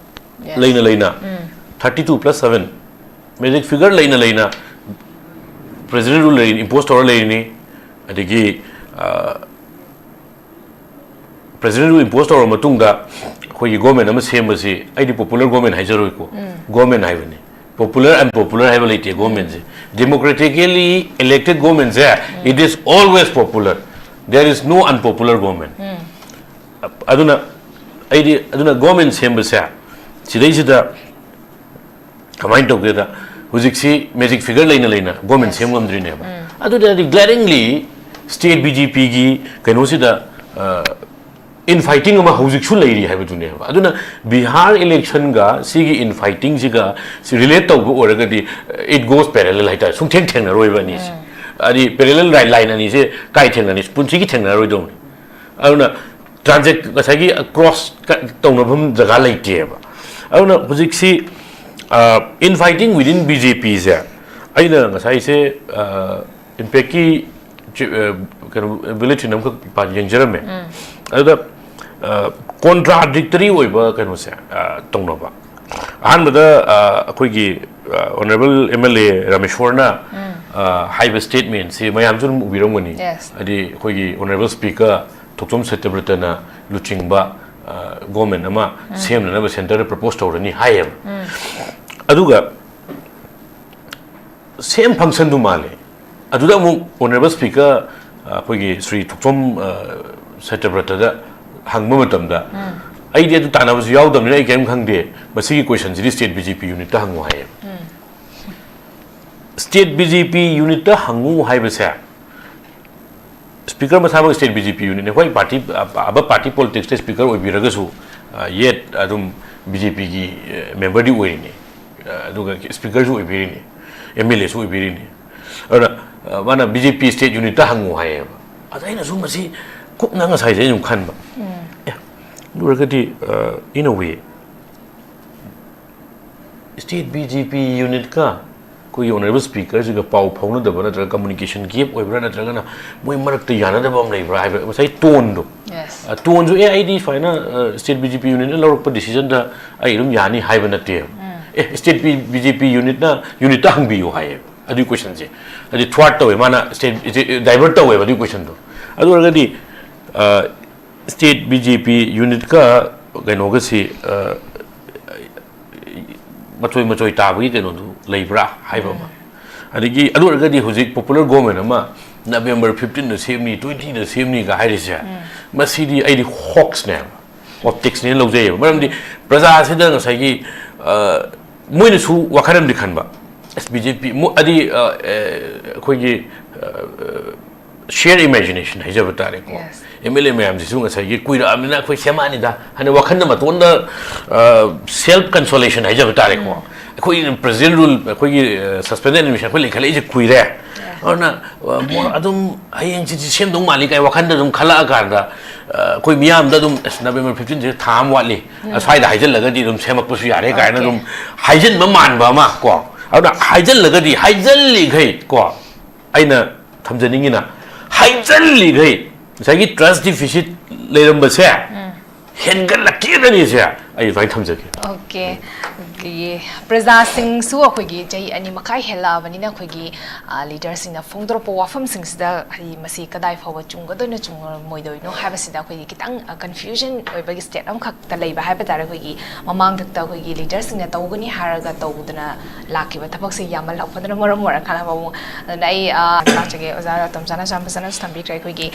ꯂꯩꯅ ꯂꯩꯅ, thirty two plus seven magic figure ꯂꯩꯅ ꯂꯩꯅ president rule ꯂꯩꯔꯤꯅꯤ, impose ꯇꯧꯔ ꯂꯩꯔꯤꯅꯤ꯫ ꯑꯗꯒꯤ president rule impose ꯇꯧꯔ ꯃꯇꯨꯡꯗ ꯑꯩꯈꯣꯏꯒꯤ government ꯑꯃ ꯁꯦꯝꯕꯁꯤ, ꯑꯩꯗꯤ popular government ꯍꯥꯏꯖꯔꯣꯏꯀꯣ, government ꯍꯥꯏꯕꯅꯤ꯫ Popular unpopular ꯍꯥꯏꯕ ꯂꯩꯇꯦ governmentꯁꯦ꯫ Democratically elected governmentꯁꯦ, it is always popular, there is no unpopular government꯫ ꯑꯗꯨꯅ ꯑꯩꯗꯤ, ꯑꯗꯨꯅ government ꯁꯦꯝꯕꯁꯦ ꯁꯤꯗꯩꯁꯤꯗ ꯀꯃꯥꯏꯅ ꯇꯧꯒꯦꯗ, ꯍꯧꯖꯤꯛꯁꯤ magic figure ꯂꯩꯅ ꯂꯩꯅ government ꯁꯦꯝ ꯉꯝꯗ꯭ꯔꯤꯅꯦꯕ꯫ ꯑꯗꯨꯗꯗꯤ glaringly state BJPꯒꯤ ꯀꯩꯅꯣꯁꯤꯗ infighting ꯑꯃ ꯍꯧꯖꯤꯛꯁꯨ ꯂꯩꯔꯤ ꯍꯥꯏꯕꯗꯨꯅꯦꯕ꯫ ꯑꯗꯨꯅ ꯕꯤꯍꯥꯔ electionꯒ ꯁꯤꯒꯤ infightingꯁꯤꯒ ꯁꯤ relate ꯇꯧꯕ ꯑꯣꯏꯔꯒꯗꯤ, it goes parallel ꯍꯥꯏꯇꯥꯔꯦ, ꯁꯨꯡꯊꯦꯡ ꯊꯦꯡꯅꯔꯣꯏꯕ ꯑꯅꯤꯁꯦ꯫ ꯍꯥꯏꯗꯤ parallel line ꯑꯅꯤꯁꯦ ꯀꯥꯏ ꯊꯦꯡꯅꯅꯤ? ꯄꯨꯟꯁꯤꯒꯤ ꯊꯦꯡꯅꯔꯣꯏꯗꯧꯅꯤ꯫ ꯑꯗꯨꯅ transact ꯉꯁꯥꯏꯒꯤ cross ꯇꯧꯅꯐꯝ ꯖꯒꯥ ꯂꯩꯇꯦꯕ꯫ ꯑꯗꯨꯅ ꯍꯧꯖꯤꯛꯁꯤ infighting within BJPꯁꯦ, ꯑꯩꯅ ꯉꯁꯥꯏꯁꯦ INPACꯀꯤ ꯀꯩꯅꯣ bulletin ꯑꯃꯈꯛ ꯌꯦꯡꯖꯔꯝꯃꯦ꯫ ꯑꯗꯨꯗ contradictory ꯑꯣꯏꯕ ꯀꯩꯅꯣꯁꯦ ꯇꯧꯅꯕ꯫ ꯑꯍꯥꯟꯕꯗ ꯑꯩꯈꯣꯏꯒꯤ honourable MLA ꯔꯥꯃꯦꯁꯣꯔꯅ ꯍꯥꯏꯕ statementꯁꯤ ꯃꯌꯥꯝꯁꯨ ꯑꯗꯨꯝ ꯎꯕꯤꯔꯝꯒꯅꯤ꯫ ꯍꯥꯏꯗꯤ ꯑꯩꯈꯣꯏꯒꯤ honourable speaker ꯊꯣꯛꯆꯣꯝ ꯁꯇ꯭ꯌꯕ꯭ꯔꯇꯅ ꯂꯨꯆꯤꯡꯕ government ꯑꯃ ꯁꯦꯝꯅꯅꯕ centreꯗ propose ꯇꯧꯔꯅꯤ ꯍꯥꯏꯌꯦꯕ꯫ ꯑꯗꯨꯒ same functionꯗꯨ ꯃꯥꯜꯂꯦ꯫ ꯑꯗꯨꯗ ꯑꯃꯨꯛ honourable speaker ꯑꯩꯈꯣꯏꯒꯤ ꯁ꯭ꯔꯤ ꯊꯣꯛꯆꯣꯝ ꯁꯇ꯭ꯌꯕ꯭ꯔꯇꯗ ꯍꯪꯕ ꯃꯇꯝꯗ, "ꯑꯩꯗꯤ ꯑꯗꯨ ꯇꯥꯟꯅꯕꯁꯨ ꯌꯥꯎꯗꯕꯅꯤꯅ ꯑꯩ ꯀꯔꯤꯝ ꯈꯪꯗꯦ, ꯃꯁꯤꯒꯤ questionꯁꯤꯗꯤ state BJP unitꯇ ꯍꯪꯉꯨ" ꯍꯥꯏꯌꯦꯕ꯫ State BJP unitꯇ ꯍꯪꯉꯨ ꯍꯥꯏꯕꯁꯦ, speaker ꯃꯁꯥꯃꯛ state BJP unitꯅꯤ꯫ ꯑꯩꯈꯣꯏ party, ꯑꯕ party politicsꯇ speaker ꯑꯣꯏꯕꯤꯔꯒꯁꯨ, yet ꯑꯗꯨꯝ BJPꯒꯤ memberꯗꯤ ꯑꯣꯏꯔꯤꯅꯤ꯫ ꯑꯗꯨꯒ speakerꯁꯨ ꯑꯣꯏꯕꯤꯔꯤꯅꯤ, MLAꯁꯨ ꯑꯣꯏꯕꯤꯔꯤꯅꯤ꯫ ꯑꯗꯨꯅ ꯃꯥꯅ BJP state unitꯇ ꯍꯪꯉꯨ ꯍꯥꯏꯌꯦꯕ꯫ ꯑꯗ ꯑꯩꯅꯁꯨ ꯃꯁꯤ ꯀꯨꯞꯅ ꯉꯁꯥꯏꯁꯦ ꯑꯩꯅ ꯁꯨꯝ ꯈꯟꯕ, ꯑꯦ, ꯑꯗꯨ ꯑꯣꯏꯔꯒꯗꯤ, in a way, state BJP unitꯀ ꯑꯩꯈꯣꯏꯒꯤ ꯑꯣꯅꯔꯦꯕꯜ ꯁ꯭ꯄꯤꯀꯔꯁꯤꯒ ꯄꯥꯎ ꯐꯥꯎꯅꯗꯕ ꯅꯠꯇ꯭ꯔꯒ ꯀꯝꯃꯨꯅꯤꯀꯦꯁꯟ ꯒꯦꯞ ꯑꯣꯏꯕ꯭ꯔꯥ ꯅꯠꯇ꯭ꯔꯒꯅ ꯃꯣꯏ ꯃꯔꯛꯇ ꯌꯥꯅꯗꯕ ꯑꯃ ꯂꯩꯕ꯭ꯔꯥ ꯍꯥꯏꯕ ꯉꯁꯥꯏ ꯇꯣꯟꯗꯣ, Yes. ꯇꯣꯟꯁꯨ ꯑꯦ ꯑꯩꯗꯤ ꯁꯨꯃꯥꯏꯅ ꯁ꯭ꯇꯦꯠ ꯕꯤ ꯖꯦ ꯄꯤ ꯌꯨꯅꯤꯠꯅ ꯂꯧꯔꯛꯄ ꯗꯤꯁꯤꯖꯟꯗ ꯑꯩ ꯑꯗꯨꯝ ꯌꯥꯅꯤ ꯍꯥꯏꯕ ꯅꯠꯇꯦꯕ꯫ ꯑꯦ ꯁ꯭ꯇꯦꯠ ꯕꯤ ꯖꯦ ꯄꯤ ꯌꯨꯅꯤꯠꯅ ꯌꯨꯅꯤꯠꯇ ꯍꯪꯕꯤꯌꯨ ꯍꯥꯏꯌꯦꯕ ꯑꯗꯨꯒꯤ ꯀꯣꯏꯁꯟꯁꯦ꯫ ꯍꯥꯏꯗꯤ ꯊ꯭ꯋꯥꯔꯠ ꯇꯧꯋꯦ ꯃꯥꯅ, ꯁ꯭ꯇꯦꯠ ꯗꯥꯏꯚꯔꯠ ꯇꯧꯋꯦꯕ ꯑꯗꯨꯒꯤ ꯀꯣꯏꯁꯟꯗꯣ꯫ ꯑꯗꯨ ꯑꯣꯏꯔꯒꯗꯤ ꯁ꯭ꯇꯦꯠ ꯕꯤ ꯖꯦ ꯄꯤ ꯌꯨꯅꯤꯠꯀ ꯀꯩꯅꯣꯒꯁꯤ ꯃꯆꯣꯏ ꯃꯆꯣꯏ ꯇꯥꯕꯒꯤ ꯀꯩꯅꯣꯗꯨ ꯂꯩꯕ꯭ꯔꯥ ꯍꯥꯏꯕ ꯑꯃ꯫ ꯑꯗꯒꯤ ꯑꯗꯨ ꯑꯣꯏꯔꯒꯗꯤ ꯍꯧꯖꯤꯛ ꯄꯣꯄꯨꯂꯔ ꯒꯣꯚꯔꯟꯃꯦꯟꯠ ꯑꯃ ꯅꯕꯦꯝꯕꯔ ꯐꯤꯐꯇꯤꯟꯗ ꯁꯦꯝꯅꯤ, ꯇ꯭ꯋꯦꯟꯇꯤꯗ ꯁꯦꯝꯅꯤꯒ ꯍꯥꯏꯔꯤꯁꯦ, ꯃꯁꯤꯗꯤ ꯑꯩꯗꯤ ꯍꯣꯛꯁꯅꯦꯕ, ꯑꯣꯞꯇꯤꯛꯁꯅꯦꯅ ꯂꯧꯖꯩꯌꯦꯕ꯫ ꯃꯔꯝꯗꯤ ꯄ꯭ꯔꯖꯥꯁꯤꯗ ꯉꯁꯥꯏꯒꯤ ꯃꯣꯏꯅꯁꯨ ꯋꯥꯈꯜ ꯑꯃꯗꯤ ꯈꯟꯕ, ꯑꯁ ꯕꯤ ꯖꯦ ꯄꯤ ꯑꯗꯤ ꯑꯩꯈꯣꯏꯒꯤ ꯁꯤꯌꯔ ꯏꯃꯦꯖꯤꯅꯦꯁꯟ ꯍꯥꯏꯖꯕ ꯇꯥꯔꯦꯀꯣ꯫ Yes. ꯑꯦꯝ ꯑꯦꯜ ꯑꯦ ꯃꯌꯥꯝꯁꯤꯁꯨ ꯉꯁꯥꯏꯒꯤ ꯀꯨꯏꯔꯛꯑꯕꯅꯤꯅ ꯑꯩꯈꯣꯏ ꯁꯦꯝꯃꯛꯑꯅꯤꯗ ꯍꯥꯏꯅ ꯋꯥꯈꯜꯗ ꯃꯇꯣꯟꯗ ꯁꯦꯜꯐ ꯀꯟꯁꯣꯂꯦꯁꯟ ꯍꯥꯏꯖꯕ ꯇꯥꯔꯦꯀꯣ꯫ ꯑꯩꯈꯣꯏꯒꯤ ꯄ꯭ꯔꯖꯦꯟ ꯔꯨꯜ, ꯑꯩꯈꯣꯏꯒꯤ ꯁꯁꯄꯦꯟꯗꯦꯗ ꯑꯦꯗꯃꯤꯅꯤꯁꯇ꯭ꯔꯦꯁꯟ ꯑꯩꯈꯣꯏ ꯂꯩꯈꯠꯂꯛꯏꯁꯦ ꯀꯨꯏꯔꯦ꯫ ꯑꯗꯨꯅ ꯑꯗꯨꯝ ꯍꯌꯦꯡꯁꯤꯗꯤ ꯁꯦꯝꯗꯧ ꯃꯥꯜꯂꯤ ꯀꯥꯏ ꯋꯥꯈꯜꯗ ꯑꯗꯨꯝ ꯈꯜꯂꯛꯑꯀꯥꯟꯗ ꯑꯩꯈꯣꯏ ꯃꯤꯌꯥꯝꯗ ꯑꯗꯨꯝ ꯑꯁ ꯅꯕꯦꯝꯕꯔ ꯐꯤꯐꯇꯤꯟꯁꯤꯗ ꯊꯥ ꯑꯃ ꯋꯥꯠꯂꯤ, ꯁ꯭ꯋꯥꯏꯗ ꯍꯥꯏꯖꯤꯜꯂꯒꯗꯤ ꯑꯗꯨꯝ ꯁꯦꯝꯃꯛꯄꯁꯨ ꯌꯥꯔꯦ ꯀꯥꯏꯅ ꯑꯗꯨꯝ ꯍꯥꯏꯖꯤꯟꯕ ꯃꯥꯟꯕ ꯑꯃ ꯀꯣ꯫ ꯑꯗꯨꯅ ꯍꯥꯏꯖꯤꯜꯂꯒꯗꯤ, ꯍꯥꯏꯖꯤꯜꯂꯤꯈꯩ ꯀꯣ, ꯑꯩꯅ ꯊꯝꯖꯅꯤꯡꯉꯤꯅ ꯍꯥꯏꯖꯤꯜꯂꯤꯈꯩ ꯉꯁꯥꯏꯒꯤ ꯇ꯭ꯔꯁ ꯗꯤꯐꯤꯁꯤꯠ ꯂꯩꯔꯝꯕꯁꯦ ꯍꯦꯟꯒꯠꯂꯛꯀꯦꯗꯅꯤꯁꯦ ꯑꯩ ꯑꯗꯨꯃꯥꯏꯅ ꯊꯝꯖꯒꯦ꯫ ꯑꯣꯀꯦ꯫ ꯑꯗꯒꯤ ꯄ꯭ꯔꯖꯥꯁꯤꯡꯁꯨ ꯑꯩꯈꯣꯏꯒꯤ ꯆꯍꯤ ꯑꯅꯤ ꯃꯈꯥꯏ ꯍꯦꯜꯂꯛꯑꯕꯅꯤꯅ ꯑꯩꯈꯣꯏꯒꯤ ꯂꯤꯗꯔꯁꯤꯡꯅ ꯐꯣꯡꯗꯣꯔꯛꯄ ꯋꯥꯐꯝꯁꯤꯡꯁꯤꯗ ꯍꯥꯏꯗꯤ ꯃꯁꯤ ꯀꯗꯥꯏ ꯐꯥꯎꯕ ꯆꯨꯝꯒꯗꯣꯏꯅꯣ ꯆꯨꯝꯃꯣꯏꯗꯣꯏꯅꯣ ꯍꯥꯏꯕꯁꯤꯗ ꯑꯩꯈꯣꯏꯒꯤ ꯈꯤꯇꯪ ꯀꯟꯐ꯭ꯌꯨꯖꯟ ꯑꯣꯏꯕꯒꯤ ꯁ꯭ꯇꯦꯠ ꯑꯃꯈꯛꯇ ꯂꯩꯕ ꯍꯥꯏꯕ ꯇꯥꯔꯦ꯫ ꯑꯩꯈꯣꯏꯒꯤ ꯃꯃꯥꯡꯗꯛꯇ ꯑꯩꯈꯣꯏꯒꯤ ꯂꯤꯗꯔꯁꯤꯡꯅ ꯇꯧꯒꯅꯤ ꯍꯥꯏꯔꯒ ꯇꯧꯗꯅ ꯂꯥꯛꯈꯤꯕ ꯊꯕꯛꯁꯦ ꯌꯥꯝꯃꯜꯂꯛꯄꯗꯨꯅ ꯃꯔꯝ ꯑꯣꯏꯔꯀꯥꯟꯗ ꯑꯃꯨꯛ ꯑꯗꯨꯅ ꯑꯩ ꯂꯥꯛꯆꯒꯦ ꯑꯣꯖꯥ ꯇꯣꯝꯆꯥꯅꯁꯨ ꯌꯥꯝ ꯐꯖꯅꯁꯨ ꯊꯝꯕꯤꯈ꯭ꯔꯦ꯫ ꯑꯩꯈꯣꯏꯒꯤ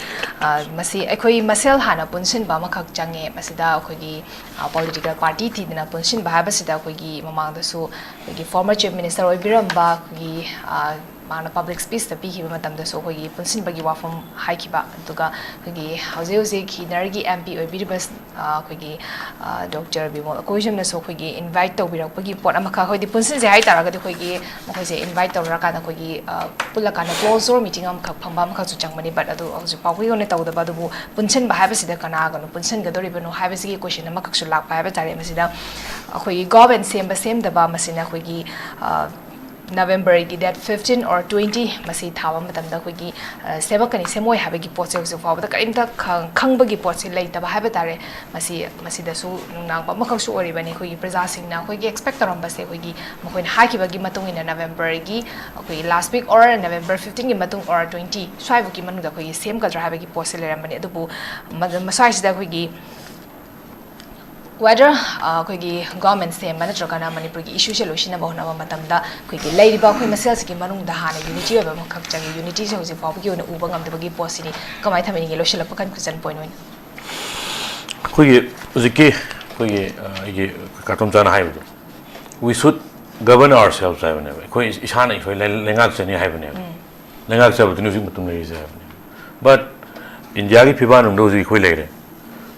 ꯃꯁꯤ ꯑꯩꯈꯣꯏ ꯃꯁꯦꯜ ꯍꯥꯟꯅ ꯄꯨꯟꯁꯤꯟꯕ ꯑꯃꯈꯛ ꯆꯪꯉꯦ꯫ ꯃꯁꯤꯗ ꯑꯩꯈꯣꯏꯒꯤ ꯄꯣꯂꯤꯇꯤꯀꯦꯜ ꯄꯥꯔꯇꯤ ꯊꯤꯗꯅ ꯄꯨꯟꯁꯤꯟꯕ ꯍꯥꯏꯕꯁꯤꯗ ꯑꯩꯈꯣꯏꯒꯤ ꯃꯃꯥꯡꯗꯁꯨ ꯑꯩꯈꯣꯏꯒꯤ ꯐꯣꯔꯃꯔ ꯆꯤꯐ ꯃꯤꯅꯤꯁꯇꯔ ꯑꯣꯏꯕꯤꯔꯝꯕ ꯑꯩꯈꯣꯏꯒꯤ ꯃꯥꯅ ꯄꯕ꯭ꯂꯤꯛ ꯁ꯭ꯄꯤꯁꯇ ꯄꯤꯈꯤꯕ ꯃꯇꯝꯗꯁꯨ ꯑꯩꯈꯣꯏꯒꯤ ꯄꯨꯟꯁꯤꯟꯕꯒꯤ ꯋꯥꯐꯝ ꯍꯥꯏꯈꯤꯕ꯫ ꯑꯗꯨꯒ ꯑꯩꯈꯣꯏꯒꯤ ꯍꯧꯖꯤꯛ ꯍꯧꯖꯤꯛ ꯏꯟꯅꯔꯒꯤ ꯑꯦꯝ ꯄꯤ ꯑꯣꯏꯕꯤꯔꯤꯕ ꯑꯩꯈꯣꯏꯒꯤ ꯗꯣꯛꯇꯔ ꯕꯤꯃꯣꯜ ꯑꯀꯣꯏꯖꯝꯅꯁꯨ ꯑꯩꯈꯣꯏꯒꯤ ꯏꯟꯚꯥꯏꯠ ꯇꯧꯕꯤꯔꯛꯄꯒꯤ ꯄꯣꯠ ꯑꯃꯈꯛ, ꯍꯥꯏꯗꯤ ꯄꯨꯟꯁꯤꯟꯁꯦ ꯍꯥꯏꯇꯥꯔꯒꯗꯤ ꯑꯩꯈꯣꯏꯒꯤ ꯃꯈꯣꯏꯁꯦ ꯏꯟꯚꯥꯏꯠ ꯇꯧꯅꯔꯀꯥꯟꯗ ꯑꯩꯈꯣꯏꯒꯤ ꯄꯨꯜꯂꯀꯥꯟꯗ ꯀ꯭ꯂꯣꯖ ꯗꯣꯔ ꯃꯤꯇꯤꯡ ꯑꯃꯈꯛ ꯐꯝꯕ ꯑꯃꯈꯛꯁꯨ ꯆꯪꯕꯅꯤ꯫ ꯕꯠ ꯑꯗꯨ ꯍꯧꯖꯤꯛ ꯐꯥꯎꯕꯒꯤ ꯑꯣꯏꯅ ꯇꯧꯗꯕ꯫ ꯑꯗꯨꯕꯨ ꯄꯨꯟꯁꯤꯟꯕ ꯍꯥꯏꯕꯁꯤꯗ ꯀꯅꯥꯒꯅꯣ ꯄꯨꯟꯁꯤꯟꯒꯗꯧꯔꯤꯕꯅꯣ ꯍꯥꯏꯕꯁꯤꯒꯤ ꯀꯣꯏꯁꯟ ꯑꯃꯈꯛꯁꯨ ꯂꯥꯛꯄ ꯍꯥꯏꯕ ꯇꯥꯔꯦ꯫ ꯃꯁꯤꯗ ꯑꯩꯈꯣꯏꯒꯤ ꯒꯣꯚꯔꯟꯃꯦꯟꯠ ꯁꯦꯝꯕ ꯁꯦꯝꯗꯕ ꯃꯁꯤꯅ ꯑꯩꯈꯣꯏꯒꯤ Novemberꯒꯤ date fifteen or twenty ꯃꯁꯤ ꯊꯥꯕ ꯃꯇꯝꯗ ꯑꯩꯈꯣꯏꯒꯤ ꯁꯦꯝꯃꯛꯀꯅꯤ ꯁꯦꯝꯃꯣꯏ ꯍꯥꯏꯕꯒꯤ ꯄꯣꯠꯁꯦ ꯍꯧꯖꯤꯛ ꯐꯥꯎꯕꯗ ꯀꯔꯤꯝꯇ ꯈꯪꯕꯒꯤ ꯄꯣꯠꯁꯦ ꯂꯩꯇꯕ ꯍꯥꯏꯕ ꯇꯥꯔꯦ꯫ ꯃꯁꯤ ꯃꯁꯤꯗꯁꯨ ꯅꯨꯡꯅꯥꯡꯕ ꯑꯃꯈꯛꯁꯨ ꯑꯣꯏꯔꯤꯕꯅꯤ꯫ ꯑꯩꯈꯣꯏꯒꯤ ꯄ꯭ꯔꯖꯥꯁꯤꯡꯅ ꯑꯩꯈꯣꯏꯒꯤ expect ꯇꯧꯔꯝꯕꯁꯦ ꯑꯩꯈꯣꯏꯒꯤ ꯃꯈꯣꯏꯅ ꯍꯥꯏꯈꯤꯕꯒꯤ ꯃꯇꯨꯡ ꯏꯟꯅ Novemberꯒꯤ ꯑꯩꯈꯣꯏꯒꯤ last week or November fifteenꯒꯤ ꯃꯇꯨꯡ or twenty ꯁ꯭ꯋꯥꯏꯐꯥꯎꯒꯤ ꯃꯅꯨꯡꯗ ꯑꯩꯈꯣꯏꯒꯤ ꯁꯦꯝꯒꯗ꯭ꯔꯥ ꯍꯥꯏꯕꯒꯤ ꯄꯣꯠꯁꯦ ꯂꯩꯔꯝꯕꯅꯤ꯫ ꯑꯗꯨꯕꯨ ꯃꯁ꯭ꯋꯥꯏꯁꯤꯗ ꯑꯩꯈꯣꯏꯒꯤ whether ꯑꯩꯈꯣꯏꯒꯤ government ꯁꯦꯝꯕ ꯅꯠꯇ꯭ꯔꯒꯅ ꯃꯅꯤꯄꯨꯔꯒꯤ issueꯁꯦ ꯂꯣꯏꯁꯤꯟꯅꯕ ꯍꯣꯠꯅꯕ ꯃꯇꯝꯗ ꯑꯩꯈꯣꯏꯒꯤ ꯂꯩꯔꯤꯕ ꯑꯩꯈꯣꯏ ꯃꯁꯦꯜꯁꯤꯒꯤ ꯃꯅꯨꯡꯗ ꯍꯥꯟꯅ unity ꯑꯣꯏꯕ ꯑꯃꯈꯛ ꯆꯪꯉꯤ꯫ Unityꯁꯦ ꯍꯧꯖꯤꯛ ꯐꯥꯎꯕꯒꯤ ꯑꯣꯏꯅ ꯎꯕ ꯉꯝꯗꯕꯒꯤ ꯄꯣꯠꯁꯤꯅꯤ꯫ ꯀꯃꯥꯏꯅ ꯊꯝꯕꯤꯅꯤꯡꯉꯤ? ꯂꯣꯏꯁꯤꯜꯂꯛꯄ conclusion point ꯑꯣꯏꯅ꯫ ꯑꯩꯈꯣꯏꯒꯤ ꯍꯧꯖꯤꯛꯀꯤ ꯑꯩꯈꯣꯏꯒꯤ ꯑꯩꯒꯤ ꯀꯥꯇꯣꯝꯆꯥꯅ ꯍꯥꯏꯕꯗꯣ, we should govern ourselves ꯍꯥꯏꯕꯅꯦꯕ꯫ ꯑꯩꯈꯣꯏ ꯏꯁꯥꯅ ꯑꯩꯈꯣꯏ ꯂꯩꯉꯥꯛꯆꯅꯤ ꯍꯥꯏꯕꯅꯦꯕ꯫ ꯂꯩꯉꯥꯛꯆꯕꯗꯨꯅꯤ ꯍꯧꯖꯤꯛ ꯃꯇꯝ ꯂꯩꯔꯤꯁꯦ ꯍꯥꯏꯕꯅꯦꯕ꯫ But Indiaꯒꯤ ꯐꯤꯕꯥꯟ ꯑꯃꯗ ꯍꯧꯖꯤꯛ ꯑꯩꯈꯣꯏ ꯂꯩꯔꯦ꯫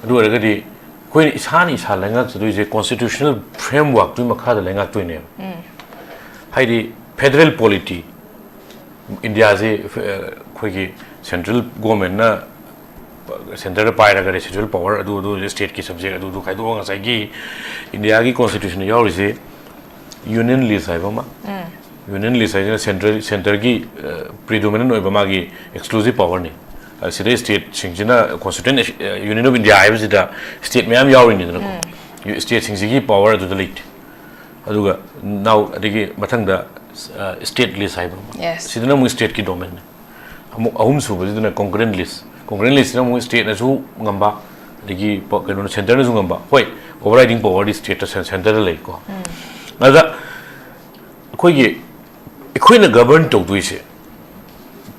ꯑꯗꯨ ꯑꯣꯏꯔꯒꯗꯤ ꯑꯩꯈꯣꯏꯅ ꯏꯁꯥꯅ ꯏꯁꯥ ꯂꯩꯉꯥꯛꯆꯗꯣꯏꯁꯦ constitutional frameworkꯇꯨꯒꯤ ꯃꯈꯥꯗ ꯂꯩꯉꯥꯛꯇꯣꯏꯅꯦꯕ꯫ ꯍꯥꯏꯗꯤ federal polity, Indiaꯁꯤ ꯑꯩꯈꯣꯏꯒꯤ central governmentꯅ centreꯗ ꯄꯥꯏꯔꯒ residual power ꯑꯗꯨ ꯑꯗꯨ stateꯀꯤ subject ꯑꯗꯨ ꯑꯗꯨ ꯈꯥꯏꯗꯣꯛꯑꯒ ꯉꯁꯥꯏꯒꯤ Indiaꯒꯤ constitutionꯗ ꯌꯥꯎꯔꯤꯁꯤ union list ꯍꯥꯏꯕ ꯑꯃ꯫ Union list ꯍꯥꯏꯁꯤꯅ centre centreꯒꯤ predominant ꯑꯣꯏꯕ ꯃꯥꯒꯤ exclusive powerꯅꯤ꯫ ꯁꯤꯗꯩ stateꯁꯤꯡꯁꯤꯅ constituent union of India ꯍꯥꯏꯕꯁꯤꯗ state ꯃꯌꯥꯝ ꯌꯥꯎꯔꯤꯅꯤꯗꯅꯀꯣ꯫ Stateꯁꯤꯡꯁꯤꯒꯤ power ꯑꯗꯨꯗ ꯂꯩꯇꯦ꯫ ꯑꯗꯨꯒ now ꯑꯗꯒꯤ ꯃꯊꯪꯗ state list ꯍꯥꯏꯕ ꯑꯃ꯫ Yes. ꯁꯤꯗꯅ ꯑꯃꯨꯛ stateꯀꯤ domainꯅꯤ꯫ ꯑꯃꯨꯛ ꯑꯍꯨꯝ ꯁꯨꯕꯁꯤꯗꯅ concurrent list꯫ Concurrent listꯁꯤꯅ ꯑꯃꯨꯛ stateꯅꯁꯨ ꯉꯝꯕ, ꯑꯗꯒꯤ ꯀꯩꯅꯣꯅ centreꯅꯁꯨ ꯉꯝꯕ꯫ ꯍꯣꯏ, overriding powerꯗꯤ stateꯇ centreꯗ ꯂꯩꯀꯣ꯫ ꯑꯗ ꯑꯩꯈꯣꯏꯒꯤ ꯑꯩꯈꯣꯏꯅ govern ꯇꯧꯗꯣꯏꯁꯦ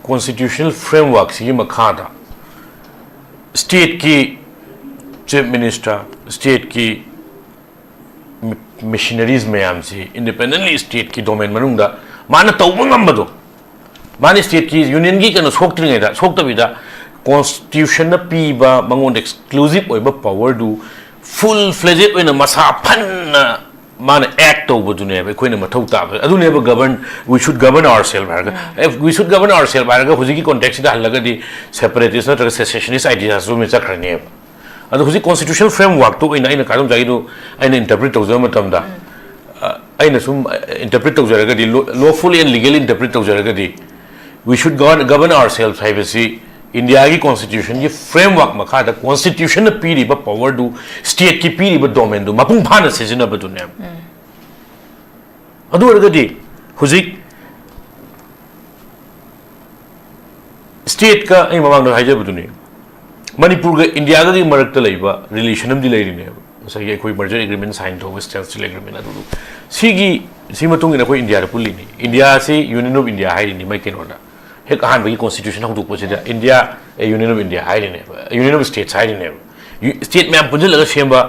constitutional frameworkꯁꯤꯒꯤ ꯃꯈꯥꯗ stateꯀꯤ chief minister, stateꯀꯤ machineries ꯃꯌꯥꯝꯁꯤ independently stateꯀꯤ domain ꯃꯅꯨꯡꯗ ꯃꯥꯅ ꯇꯧꯕ ꯉꯝꯕꯗꯣ, ꯃꯥꯅ stateꯀꯤ unionꯒꯤ ꯀꯩꯅꯣ ꯁꯣꯛꯇ꯭ꯔꯤꯉꯩꯗ, ꯁꯣꯛꯇꯕꯤꯗ constitutionꯅ ꯄꯤꯕ ꯃꯉꯣꯟꯗ exclusive ꯑꯣꯏꯕ powerꯗꯨ full fledged ꯑꯣꯏꯅ ꯃꯁꯥ ꯐꯟꯅ ꯃꯥꯅ act ꯇꯧꯕꯗꯨꯅꯦꯕ ꯑꯩꯈꯣꯏꯅ ꯃꯊꯧ ꯇꯥꯕ꯫ ꯑꯗꯨꯅꯦꯕ govern, we should govern ourselves ꯍꯥꯏꯔꯒ꯫ If we should govern ourselves ꯍꯥꯏꯔꯒ ꯍꯧꯖꯤꯛꯀꯤ contextꯁꯤꯗ ꯍꯜꯂꯒꯗꯤ separatist ꯅꯠꯇ꯭ꯔꯒ secessionist ideasꯇ ꯑꯗꯨꯝ ꯆꯠꯈ꯭ꯔꯅꯦꯕ꯫ ꯑꯗꯣ ꯍꯧꯖꯤꯛ constitutional frameworkꯇꯨ ꯑꯣꯏꯅ ꯑꯩꯅ ꯀꯥꯗꯝ ꯆꯥꯏꯗꯨ ꯑꯩꯅ interpret ꯇꯧꯖꯕ ꯃꯇꯝꯗ, ꯑꯩꯅ ꯁꯨꯝ interpret ꯇꯧꯖꯔꯒꯗꯤ, lawful and legal interpret ꯇꯧꯖꯔꯒꯗꯤ, we should govern ourselves ꯍꯥꯏꯕꯁꯤ ꯏꯟꯗꯤꯌꯥꯒꯤ constitutionꯒꯤ framework ꯃꯈꯥꯗ constitutionꯅ ꯄꯤꯔꯤꯕ powerꯗꯨ, stateꯀꯤ ꯄꯤꯔꯤꯕ domainꯗꯨ ꯃꯄꯨꯡ ꯐꯥꯅ ꯁꯤꯖꯤꯟꯅꯕꯗꯨꯅꯦꯕ꯫ ꯑꯗꯨ ꯑꯣꯏꯔꯒꯗꯤ ꯍꯧꯖꯤꯛ stateꯀ ꯑꯩ ꯃꯃꯥꯡꯗ ꯍꯥꯏꯖꯕꯗꯨꯅꯤ, ꯃꯅꯤꯄꯨꯔꯒ ꯏꯟꯗꯤꯌꯥꯒꯒꯤ ꯃꯔꯛꯇ ꯂꯩꯕ relation ꯑꯃꯗꯤ ꯂꯩꯔꯤꯅꯦꯕ꯫ ꯉꯁꯥꯏꯒꯤ ꯑꯩꯈꯣꯏ merger agreement sign ꯇꯧꯕ, standstill agreement ꯑꯗꯨꯗꯨ꯫ ꯁꯤꯒꯤ, ꯁꯤ ꯃꯇꯨꯡ ꯏꯟꯅ ꯑꯩꯈꯣꯏ ꯏꯟꯗꯤꯌꯥꯗ ꯄꯨꯜꯂꯤꯅꯤ꯫ ꯏꯟꯗꯤꯌꯥꯁꯤ Union of India ꯍꯥꯏꯔꯤꯅꯤ ꯃꯩ ꯀꯩꯅꯣꯗ꯫ ꯍꯦꯛ ꯑꯍꯥꯟꯕꯒꯤ constitution ꯍꯧꯗꯣꯛꯄꯁꯤꯗ India, a, Union of India ꯍꯥꯏꯔꯤꯅꯦꯕ, Union of States ꯍꯥꯏꯔꯤꯅꯦꯕ꯫ State ꯃꯌꯥꯝ ꯄꯨꯟꯁꯤꯜꯂꯒ ꯁꯦꯝꯕ,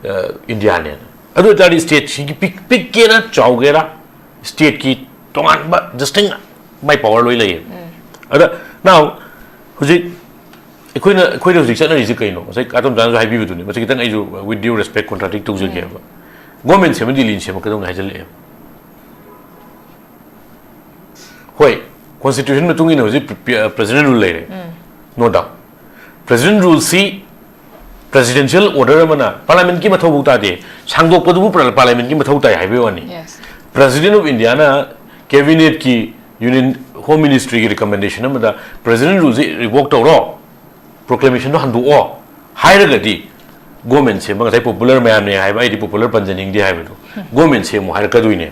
ꯑ, ꯏꯟꯗꯤꯌꯥꯅꯦꯅ꯫ ꯑꯗꯨ ꯑꯣꯏꯇꯥꯔꯗꯤ stateꯁꯤꯒꯤ ꯄꯤꯛ-, ꯄꯤꯛꯀꯦꯔꯥ ꯆꯥꯎꯒꯦꯔꯥ, stateꯀꯤ ꯇꯣꯉꯥꯟꯕ distinct ꯃꯥꯏ power ꯂꯣꯏ ꯂꯩꯌꯦꯕ꯫ ꯑꯗ now ꯍꯧꯖꯤꯛ ꯑꯩꯈꯣꯏꯅ, ꯑꯩꯈꯣꯏꯅ ꯍꯧꯖꯤꯛ ꯆꯠꯅꯔꯤꯁꯦ ꯀꯩꯅꯣ? ꯉꯁꯥꯏ ꯑꯇꯣꯝꯆꯥꯅꯁꯨ ꯍꯥꯏꯕꯤꯕꯗꯨꯅꯤ, ꯃꯁꯤ ꯈꯤꯇꯪ ꯑꯩꯁꯨ with due respect contradict ꯇꯧꯖꯒꯦꯕ꯫ Government ꯁꯦꯝꯕ ꯗꯤꯜꯂꯤꯅ ꯁꯦꯝꯕ ꯀꯩꯗꯧꯅꯤ ꯍꯥꯏꯖꯤꯜꯂꯛꯑꯦꯕ? ꯍꯣꯏ, constitution ꯃꯇꯨꯡ ꯏꯟꯅ ꯍꯧꯖꯤꯛ pre-, pre-, president rule ꯂꯩꯔꯦ, no doubt꯫ President ruleꯁꯤ presidential order ꯑꯃꯅ parliamentꯀꯤ ꯃꯊꯧ ꯐꯥꯎ ꯇꯥꯗꯦ꯫ ꯁꯥꯡꯗꯣꯛꯄꯗꯨꯕꯨ parliamentꯀꯤ ꯃꯊꯧ ꯇꯥꯏ ꯍꯥꯏꯕꯒꯤ ꯋꯥꯅꯤ꯫ President of Indiaꯅ cabinetꯀꯤ, Union Home Ministryꯒꯤ recommendation ꯑꯃꯗ president ruleꯁꯤ revoke ꯇꯧꯔꯣ, proclamationꯗꯣ ꯍꯟꯗꯣꯛꯑꯣ ꯍꯥꯏꯔꯒꯗꯤ, government ꯁꯦꯝꯕ, ꯉꯁꯥꯏ popular ꯃꯌꯥꯝꯅꯦ ꯍꯥꯏꯕ, ꯑꯩꯗꯤ popular ꯄꯟꯖꯅꯤꯡꯗꯦ ꯍꯥꯏꯕꯗꯣ, government ꯁꯦꯝꯃꯣ ꯍꯥꯏꯔꯛꯀꯗꯣꯏꯅꯦ꯫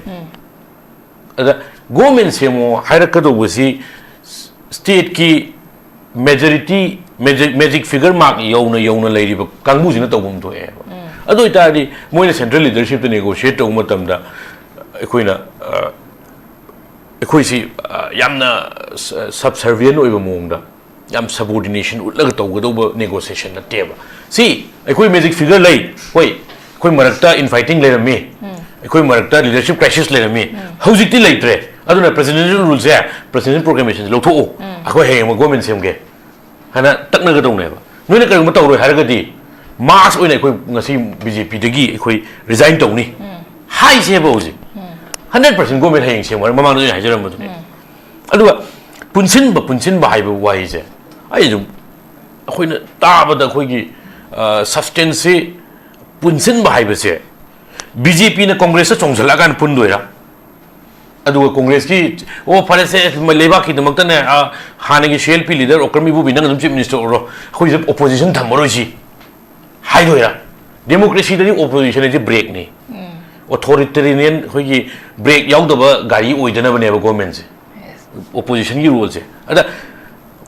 ꯑꯗ government ꯁꯦꯝꯃꯣ ꯍꯥꯏꯔꯛꯀꯗꯧꯕꯁꯤ stateꯀꯤ majority, magic, magic figure mark ꯌꯧꯅ ꯌꯧꯅ ꯂꯩꯔꯤꯕ ꯀꯥꯡꯕꯨꯁꯤꯅ ꯇꯧꯐꯝ ꯊꯣꯛꯑꯦꯕ꯫ ꯑꯗꯨ ꯑꯣꯏꯇꯥꯔꯗꯤ ꯃꯣꯏꯅ central leadershipꯇ negotiate ꯇꯧꯕ ꯃꯇꯝꯗ ꯑꯩꯈꯣꯏꯅ, ꯑ, ꯑꯩꯈꯣꯏꯁꯤ, ꯑ, ꯌꯥꯝꯅ ꯁ-, subservient ꯑꯣꯏꯕ ꯃꯑꯣꯡꯗ, ꯌꯥꯝ subordination ꯎꯠꯂꯒ ꯇꯧꯒꯗꯧꯕ negotiation ꯅꯠꯇꯦꯕ꯫ ꯁꯤ ꯑꯩꯈꯣꯏ magic figure ꯂꯩ, ꯍꯣꯏ, ꯑꯩꯈꯣꯏ ꯃꯔꯛꯇ infighting ꯂꯩꯔꯝꯃꯤ, ꯑꯩꯈꯣꯏ ꯃꯔꯛꯇ leadership crisis ꯂꯩꯔꯝꯃꯤ, ꯍꯧꯖꯤꯛꯇꯤ ꯂꯩꯇ꯭ꯔꯦ꯫ ꯑꯗꯨꯅ presidential ruleꯁꯦ, presidential proclamationꯁꯦ ꯂꯧꯊꯣꯛꯎ, ꯑꯩꯈꯣꯏ ꯍꯌꯦꯡ government ꯁꯦꯝꯒꯦ ꯍꯥꯏꯅ ꯇꯛꯅꯒꯗꯧꯅꯦꯕ꯫ ꯅꯣꯏꯅ ꯀꯔꯤꯒꯨꯝꯕ ꯇꯧꯔꯣꯏ ꯍꯥꯏꯔꯒꯗꯤ, mass ꯑꯣꯏꯅ ꯑꯩꯈꯣꯏ ꯉꯁꯤ BJPꯗꯒꯤ ꯑꯩꯈꯣꯏ resign ꯇꯧꯅꯤ ꯍꯥꯏꯁꯦꯕ ꯍꯧꯖꯤꯛ꯫ Hundred percent government ꯍꯌꯦꯡ ꯁꯦꯝꯃꯣ ꯍꯥꯏꯔ, ꯃꯃꯥꯡꯗ ꯑꯩꯅ ꯍꯥꯏꯖꯔꯝꯕꯗꯨꯅꯦ꯫ ꯑꯗꯨꯒ ꯄꯨꯟꯁꯤꯟꯕ, ꯄꯨꯟꯁꯤꯟꯕ ꯍꯥꯏꯕ ꯋꯥꯍꯩꯁꯦ ꯑꯩ ꯑꯗꯨꯝ, ꯑꯩꯈꯣꯏꯅ ꯇꯥꯕꯗ ꯑꯩꯈꯣꯏꯒꯤ, ꯑ, substanceꯁꯤ ꯄꯨꯟꯁꯤꯟꯕ ꯍꯥꯏꯕꯁꯦ ꯕꯤ ꯖꯦ ꯄꯤꯅ ꯀꯣꯡꯒ꯭ꯔꯦꯁꯇ ꯆꯣꯡꯁꯤꯜꯂꯛꯑꯀꯥꯟꯗ ꯄꯨꯟꯗꯣꯏꯔꯥ? ꯑꯗꯨꯒ ꯀꯣꯡꯒ꯭ꯔꯦꯁꯀꯤ, "ꯑꯣ, ꯐꯔꯦꯁꯦ, ꯂꯩꯕꯥꯛꯀꯤꯗꯃꯛꯇꯅꯦ, ꯑ, ꯍꯥꯟꯅꯒꯤ C L P leader Okram Ibobi, ꯅꯪ ꯑꯗꯨꯝ ꯆꯤꯐ ꯃꯤꯅꯤꯁꯇꯔ ꯑꯣꯏꯔꯣ, ꯑꯩꯈꯣꯏꯁꯤꯗ ꯑꯣꯄꯣꯖꯤꯁꯟ ꯊꯝꯃꯔꯣꯏꯁꯤ" ꯍꯥꯏꯗꯣꯏꯔꯥ? ꯗꯦꯃꯣꯀ꯭ꯔꯦꯁꯤꯗꯗꯤ ꯑꯣꯄꯣꯖꯤꯁꯟ ꯍꯥꯏꯁꯦ ꯕ꯭ꯔꯦꯛꯅꯤ꯫ ꯑꯣꯊꯣꯔꯤꯇꯦꯔꯤꯌꯟ, ꯑꯩꯈꯣꯏꯒꯤ ꯕ꯭ꯔꯦꯛ ꯌꯥꯎꯗꯕ ꯒꯥꯔꯤ ꯑꯣꯏꯗꯅꯕꯅꯦꯕ ꯒꯣꯔꯃꯦꯟꯁꯦ, ꯑꯣꯄꯣꯖꯤꯁꯟꯒꯤ ꯔꯣꯜꯁꯦ꯫ ꯑꯗ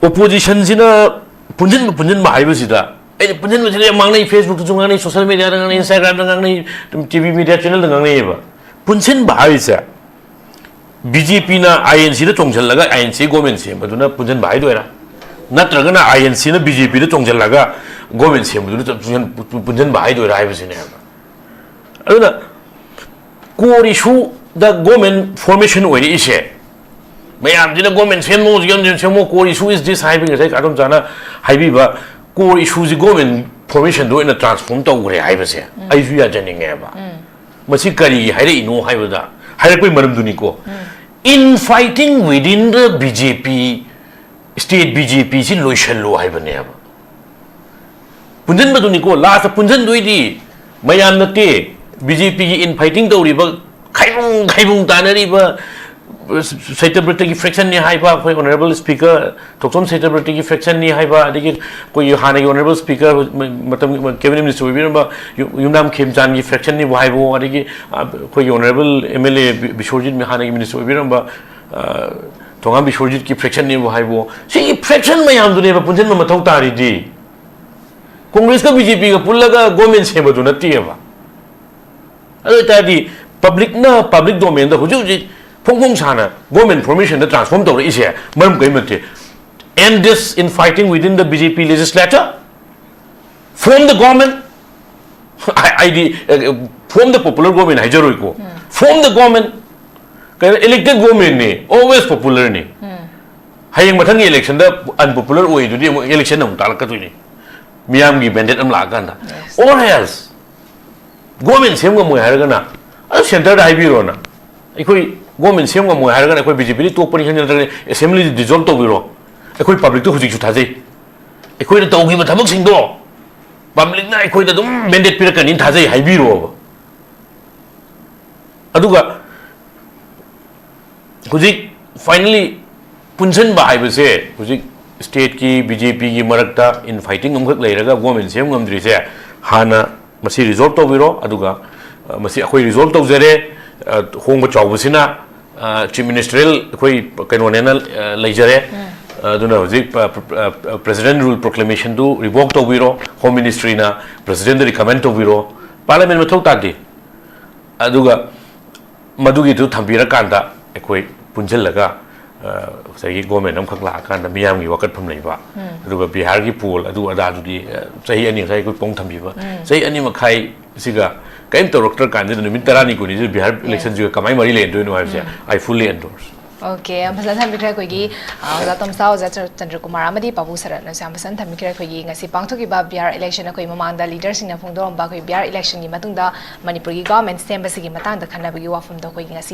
ꯑꯣꯄꯣꯖꯤꯁꯟꯁꯤꯅ ꯄꯨꯟꯁꯤꯟꯕ, ꯄꯨꯟꯁꯤꯟꯕ ꯍꯥꯏꯕꯁꯤꯗ, ꯑꯩꯅ ꯄꯨꯟꯁꯤꯟꯕꯁꯤꯗ ꯌꯥꯝ ꯉꯥꯡꯅꯩ, ꯐꯦꯁꯕꯨꯛꯇꯁꯨ ꯉꯥꯡꯅꯩ, ꯁꯣꯁꯦꯜ ꯃꯦꯗꯤꯌꯥꯗ ꯉꯥꯡꯅꯩ, ꯏꯟꯁꯇꯥꯒ꯭ꯔꯥꯝꯗ ꯉꯥꯡꯅꯩ, ꯇꯤ ꯚꯤ ꯃꯦꯗꯤꯌꯥ ꯆꯦꯅꯦꯜꯗ ꯉꯥꯡꯅꯩꯌꯦꯕ꯫ ꯄꯨꯟꯁꯤꯟꯕ ꯍꯥꯏꯔꯤꯁꯦ, ꯕꯤ ꯖꯦ ꯄꯤꯅ ꯑꯥꯏ ꯑꯦꯟ ꯁꯤꯗ ꯆꯣꯡꯁꯤꯜꯂꯒ ꯑꯥꯏ ꯑꯦꯟ ꯁꯤ ꯒꯣꯔꯃꯦꯟ ꯁꯦꯝꯕꯗꯨꯅ ꯄꯨꯟꯁꯤꯟꯕ ꯍꯥꯏꯗꯣꯏꯔꯥ? ꯅꯠꯇ꯭ꯔꯒꯅ ꯑꯥꯏ ꯑꯦꯟ ꯁꯤꯅ ꯕꯤ ꯖꯦ ꯄꯤꯗ ꯆꯣꯡꯁꯤꯜꯂꯒ ꯒꯣꯔꯃꯦꯟ ꯁꯦꯝꯕꯗꯨꯅ ꯄꯨꯟꯁꯤꯟ-, ꯄꯨꯟꯁꯤꯟꯕ ꯍꯥꯏꯗꯣꯏꯔꯥ ꯍꯥꯏꯕꯁꯤꯅꯦꯕ꯫ ꯑꯗꯨꯅ core issue ꯗ ꯒꯣꯔꯃꯦꯟ ꯐꯣꯔꯃꯦꯁꯟ ꯑꯣꯏꯔꯛꯏꯁꯦ, ꯃꯌꯥꯝꯁꯤꯅ "ꯒꯣꯔꯃꯦꯟ ꯁꯦꯝꯃꯣ, ꯒꯣꯔꯃꯦꯟ ꯁꯦꯝꯃꯣ, core issue is this" ꯍꯥꯏꯕꯒꯤ, ꯉꯁꯥꯏ ꯑꯗꯣꯝꯆꯥꯅ ꯍꯥꯏꯕꯤꯕ, core issue ꯁꯤ ꯒꯣꯔꯃꯦꯟ ꯐꯣꯔꯃꯦꯁꯟꯗ ꯑꯣꯏꯅ ꯇ꯭ꯔꯥꯟꯁꯐꯣꯔꯝ ꯇꯧꯈ꯭ꯔꯦ ꯍꯥꯏꯕꯁꯦ ꯑꯩꯁꯨ ꯌꯥꯖꯅꯤꯡꯉꯦꯕ꯫ ꯃꯁꯤ ꯀꯔꯤꯒꯤ ꯍꯥꯏꯔꯛꯏꯅꯣ ꯍꯥꯏꯕꯗ, ꯍꯥꯏꯔꯛꯄꯒꯤ ꯃꯔꯝꯗꯨꯅꯤꯀꯣ, "Infighting within the B J P, state B J P ꯁꯤ ꯂꯣꯏꯁꯜꯂꯣ" ꯍꯥꯏꯕꯅꯦꯕ꯫ ꯄꯨꯟꯁꯤꯟꯕꯗꯨꯅꯤꯀꯣ, ꯂꯥꯁꯇ ꯄꯨꯟꯁꯤꯟꯗꯣꯏꯗꯤ ꯃꯌꯥꯝ ꯅꯠꯇꯦ꯫ ꯕꯤ ꯖꯦ ꯄꯤꯒꯤ ꯏꯟ ꯐꯥꯏꯇꯤꯡ ꯇꯧꯔꯤꯕ, ꯈꯥꯏꯕꯨꯡ ꯈꯥꯏꯕꯨꯡ ꯇꯥꯅꯔꯤꯕ ꯁꯇ꯭ꯌꯕ꯭ꯔꯇꯒꯤ ꯐ꯭ꯔꯦꯛꯁꯟꯅꯤ ꯍꯥꯏꯕ, ꯑꯩꯈꯣꯏ ꯑꯣꯅꯔꯦꯕꯜ ꯁ꯭ꯄꯤꯀꯔ ꯊꯣꯛꯆꯣꯝ ꯁꯇ꯭ꯌꯕ꯭ꯔꯇꯒꯤ ꯐ꯭ꯔꯦꯛꯁꯟꯅꯤ ꯍꯥꯏꯕ, ꯑꯗꯒꯤ ꯑꯩꯈꯣꯏꯒꯤ ꯍꯥꯟꯅꯒꯤ ꯑꯣꯅꯔꯦꯕꯜ ꯁ꯭ꯄꯤꯀꯔ, ꯃꯇꯝꯒꯤ ꯀꯦꯕꯤꯅꯦꯠ ꯃꯤꯅꯤꯁꯇꯔ ꯑꯣꯏꯕꯤꯔꯝꯕ ꯌꯨ-, ꯌꯨꯝꯅꯥꯝ ꯈꯦꯝꯆꯥꯟꯒꯤ ꯐ꯭ꯔꯦꯛꯁꯟꯅꯤꯕꯨ ꯍꯥꯏꯕꯣ, ꯑꯗꯒꯤ, ꯑ, ꯑꯩꯈꯣꯏꯒꯤ ꯑꯣꯅꯔꯦꯕꯜ ꯑꯦꯝ ꯑꯦꯜ ꯑꯦ ꯕꯤ-, ꯕꯤꯁ꯭ꯋꯔꯖꯤꯠ, ꯍꯥꯟꯅꯒꯤ ꯃꯤꯅꯤꯁꯇꯔ ꯑꯣꯏꯕꯤꯔꯝꯕ, ꯑ, ꯊꯣꯉꯥꯝ ꯕꯤꯁ꯭ꯋꯔꯖꯤꯠꯀꯤ ꯐ꯭ꯔꯦꯛꯁꯟꯅꯤꯕꯨ ꯍꯥꯏꯕꯣ, ꯁꯤꯒꯤ ꯐ꯭ꯔꯦꯛꯁꯟ ꯃꯌꯥꯝꯗꯨꯅꯦꯕ ꯄꯨꯟꯁꯤꯟꯕ ꯃꯊꯧ ꯇꯥꯔꯤꯗꯤ꯫ ꯀꯣꯡꯒ꯭ꯔꯦꯁꯀ ꯕꯤ ꯖꯦ ꯄꯤꯒ ꯄꯨꯜꯂꯒ ꯒꯣꯔꯃꯦꯟ ꯁꯦꯝꯕꯗꯨ ꯅꯠꯇꯦꯕ꯫ ꯑꯗꯨ ꯑꯣꯏꯇꯥꯔꯗꯤ ꯄꯕ꯭ꯂꯤꯛꯅ, ꯄꯕ꯭ꯂꯤꯛ ꯗꯣꯃꯦꯟꯗ ꯍꯧꯖꯤꯛ ꯍꯧꯖꯤꯛ ꯐꯣꯡ ꯐꯣꯡ ꯁꯥꯅ ꯒꯣꯔꯃꯦꯟ ꯐꯣꯔꯃꯦꯁꯟꯗ ꯇ꯭ꯔꯥꯟꯁꯐꯣꯔꯝ ꯇꯧꯔꯛꯏꯁꯦ ꯃꯔꯝ ꯀꯔꯤꯝ ꯅꯠꯇꯦ꯫ "End this infighting within the B J P legislature, form the government", ꯍꯥꯏꯗꯤ, "Form the popular government" ꯍꯥꯏꯖꯔꯣꯏꯀꯣ, "Form the government"꯫ ꯀꯩꯅꯣ, elected government ꯅꯤ, always popular ꯅꯤ꯫ ꯍꯌꯦꯡ ꯃꯊꯪꯒꯤ election ꯗ unpopular ꯑꯣꯏꯗꯨꯗꯤ ꯑꯃꯨꯛ election ꯑꯃꯨꯛ ꯇꯥꯛꯂꯛꯀꯗꯣꯏꯅꯤ, ꯃꯤꯌꯥꯝꯒꯤ mandate ꯑꯃ ꯂꯥꯛꯑꯀꯥꯟꯗ꯫ Or else, ꯒꯣꯔꯃꯦꯟ ꯁꯦꯝ ꯉꯝꯃꯣꯏ ꯍꯥꯏꯔꯒꯅ, ꯑꯗꯨ ꯁꯦꯟꯇꯔꯗ ꯍꯥꯏꯕꯤꯔꯣꯅ, "ꯑꯩꯈꯣꯏ ꯒꯣꯔꯃꯦꯟ ꯁꯦꯝ ꯉꯝꯃꯣꯏ" ꯍꯥꯏꯔꯒꯅ, "ꯑꯩꯈꯣꯏ ꯕꯤ ꯖꯦ ꯄꯤꯗꯤ ꯇꯣꯛꯄꯅꯤ ꯈꯪꯗꯦ, ꯅꯠꯇ꯭ꯔꯒ ꯑꯦꯁꯦꯝꯕ꯭ꯂꯤꯗꯤ ꯗꯤꯖꯣꯜꯕ ꯇꯧꯕꯤꯔꯣ, ꯑꯩꯈꯣꯏ ꯄꯕ꯭ꯂꯤꯛꯇ ꯍꯧꯖꯤꯛꯁꯨ ꯊꯥꯖꯩ, ꯑꯩꯈꯣꯏꯅ ꯇꯧꯈꯤꯕ ꯊꯕꯛꯁꯤꯡꯗꯣ ꯄꯕ꯭ꯂꯤꯛꯅ ꯑꯩꯈꯣꯏꯗ ꯑꯗꯨꯝ mandate ꯄꯤꯔꯛꯀꯅꯤꯅ ꯊꯥꯖꯩ" ꯍꯥꯏꯕꯤꯔꯣꯕ꯫ ꯑꯗꯨꯒ ꯍꯧꯖꯤꯛ finally ꯄꯨꯟꯁꯤꯟꯕ ꯍꯥꯏꯕꯁꯦ, ꯍꯧꯖꯤꯛ stateꯀꯤ BJPꯒꯤ ꯃꯔꯛꯇ infighting ꯑꯃꯈꯛ ꯂꯩꯔꯒ government ꯁꯦꯝ ꯉꯝꯗ꯭ꯔꯤꯁꯦ, ꯍꯥꯟꯅ ꯃꯁꯤ resolve ꯇꯧꯕꯤꯔꯣ꯫ ꯑꯗꯨꯒ ꯑ, ꯃꯁꯤ ꯑꯩꯈꯣꯏ resolve ꯇꯧꯖꯔꯦ, ꯑ, ꯍꯣꯡꯕ ꯆꯥꯎꯕꯁꯤꯅ ꯑ, chief ministerial ꯑꯩꯈꯣꯏ ꯀꯩꯅꯣꯅꯦꯅ ꯑ, ꯂꯩꯖꯔꯦ꯫ ꯑꯗꯨꯅ ꯍꯧꯖꯤꯛ ꯄ- ꯄ- ꯄ- president rule proclamationꯗꯨ revoke ꯇꯧꯕꯤꯔꯣ, home ministryꯅ presidentꯗ recommend ꯇꯧꯕꯤꯔꯣ꯫ Parliament ꯃꯊꯧ ꯇꯥꯗꯦ꯫ ꯑꯗꯨꯒ ꯃꯗꯨꯒꯤꯗꯨ ꯊꯝꯕꯤꯔꯀꯥꯟꯗ ꯑꯩꯈꯣꯏ ꯄꯨꯟꯁꯤꯜꯂꯒ ꯑ, ꯉꯁꯥꯏꯒꯤ government ꯑꯃꯈꯛ ꯂꯥꯛꯑꯀꯥꯟꯗ ꯃꯤꯌꯥꯝꯒꯤ ꯋꯥꯀꯠꯐꯝ ꯂꯩꯕ, ꯑꯗꯨꯒ ꯕꯤꯍꯥꯔꯒꯤ poll ꯑꯗꯨ ꯑꯗꯥꯗꯨꯗꯤ ꯑ, ꯆꯍꯤ ꯑꯅꯤ ꯉꯁꯥꯏ ꯑꯩꯈꯣꯏ ꯄꯣꯡ ꯊꯝꯕꯤꯕ ꯆꯍꯤ ꯑꯅꯤ ꯃꯈꯥꯏꯁꯤꯒ ꯀꯔꯤꯝ ꯇꯧꯔꯛꯇ꯭ꯔ ꯀꯥꯟꯁꯤꯗ ꯅꯨꯃꯤꯠ ꯇꯔꯥꯅꯤ ꯀꯨꯟꯅꯤꯁꯤꯗ ꯕꯤꯍꯥꯔ electionꯁꯤꯒ ꯀꯃꯥꯏꯅ ꯃꯔꯤ ꯂꯩꯅꯗꯣꯏꯅꯣ ꯍꯥꯏꯕꯁꯦ I fully endorse꯫ Okay, ꯌꯥꯝ ꯐꯖꯅ ꯊꯝꯕꯤꯈ꯭ꯔꯦ ꯑꯩꯈꯣꯏꯒꯤ ꯑ, ꯑꯣꯖꯥ ꯇꯣꯝꯆꯥ, ꯑꯣꯖꯥ ꯆ- ꯆꯟꯗ꯭ꯔꯀꯨꯃꯥꯔ ꯑꯃꯗꯤ ꯄꯥꯕꯨ ꯁꯔꯠꯅꯁꯨ ꯌꯥꯝ ꯐꯖꯅ ꯊꯝꯕꯤꯈ꯭ꯔꯦ꯫ ꯑꯩꯈꯣꯏꯒꯤ ꯉꯁꯤ ꯄꯥꯡꯊꯣꯛꯈꯤꯕ ꯕꯤꯍꯥꯔ election, ꯑꯩꯈꯣꯏ ꯃꯃꯥꯡꯗ leaderꯁꯤꯡꯅ ꯐꯣꯡꯗꯣꯔꯝꯕ ꯑꯩꯈꯣꯏ ꯕꯤꯍꯥꯔ electionꯒꯤ ꯃꯇꯨꯡꯗ ꯃꯅꯤꯄꯨꯔꯒꯤ government ꯁꯦꯝꯕꯁꯤꯒꯤ ꯃꯇꯥꯡꯗ ꯈꯟꯅꯕꯒꯤ ꯋꯥꯐꯝꯗꯣ ꯑꯩꯈꯣꯏꯒꯤ ꯉꯁꯤ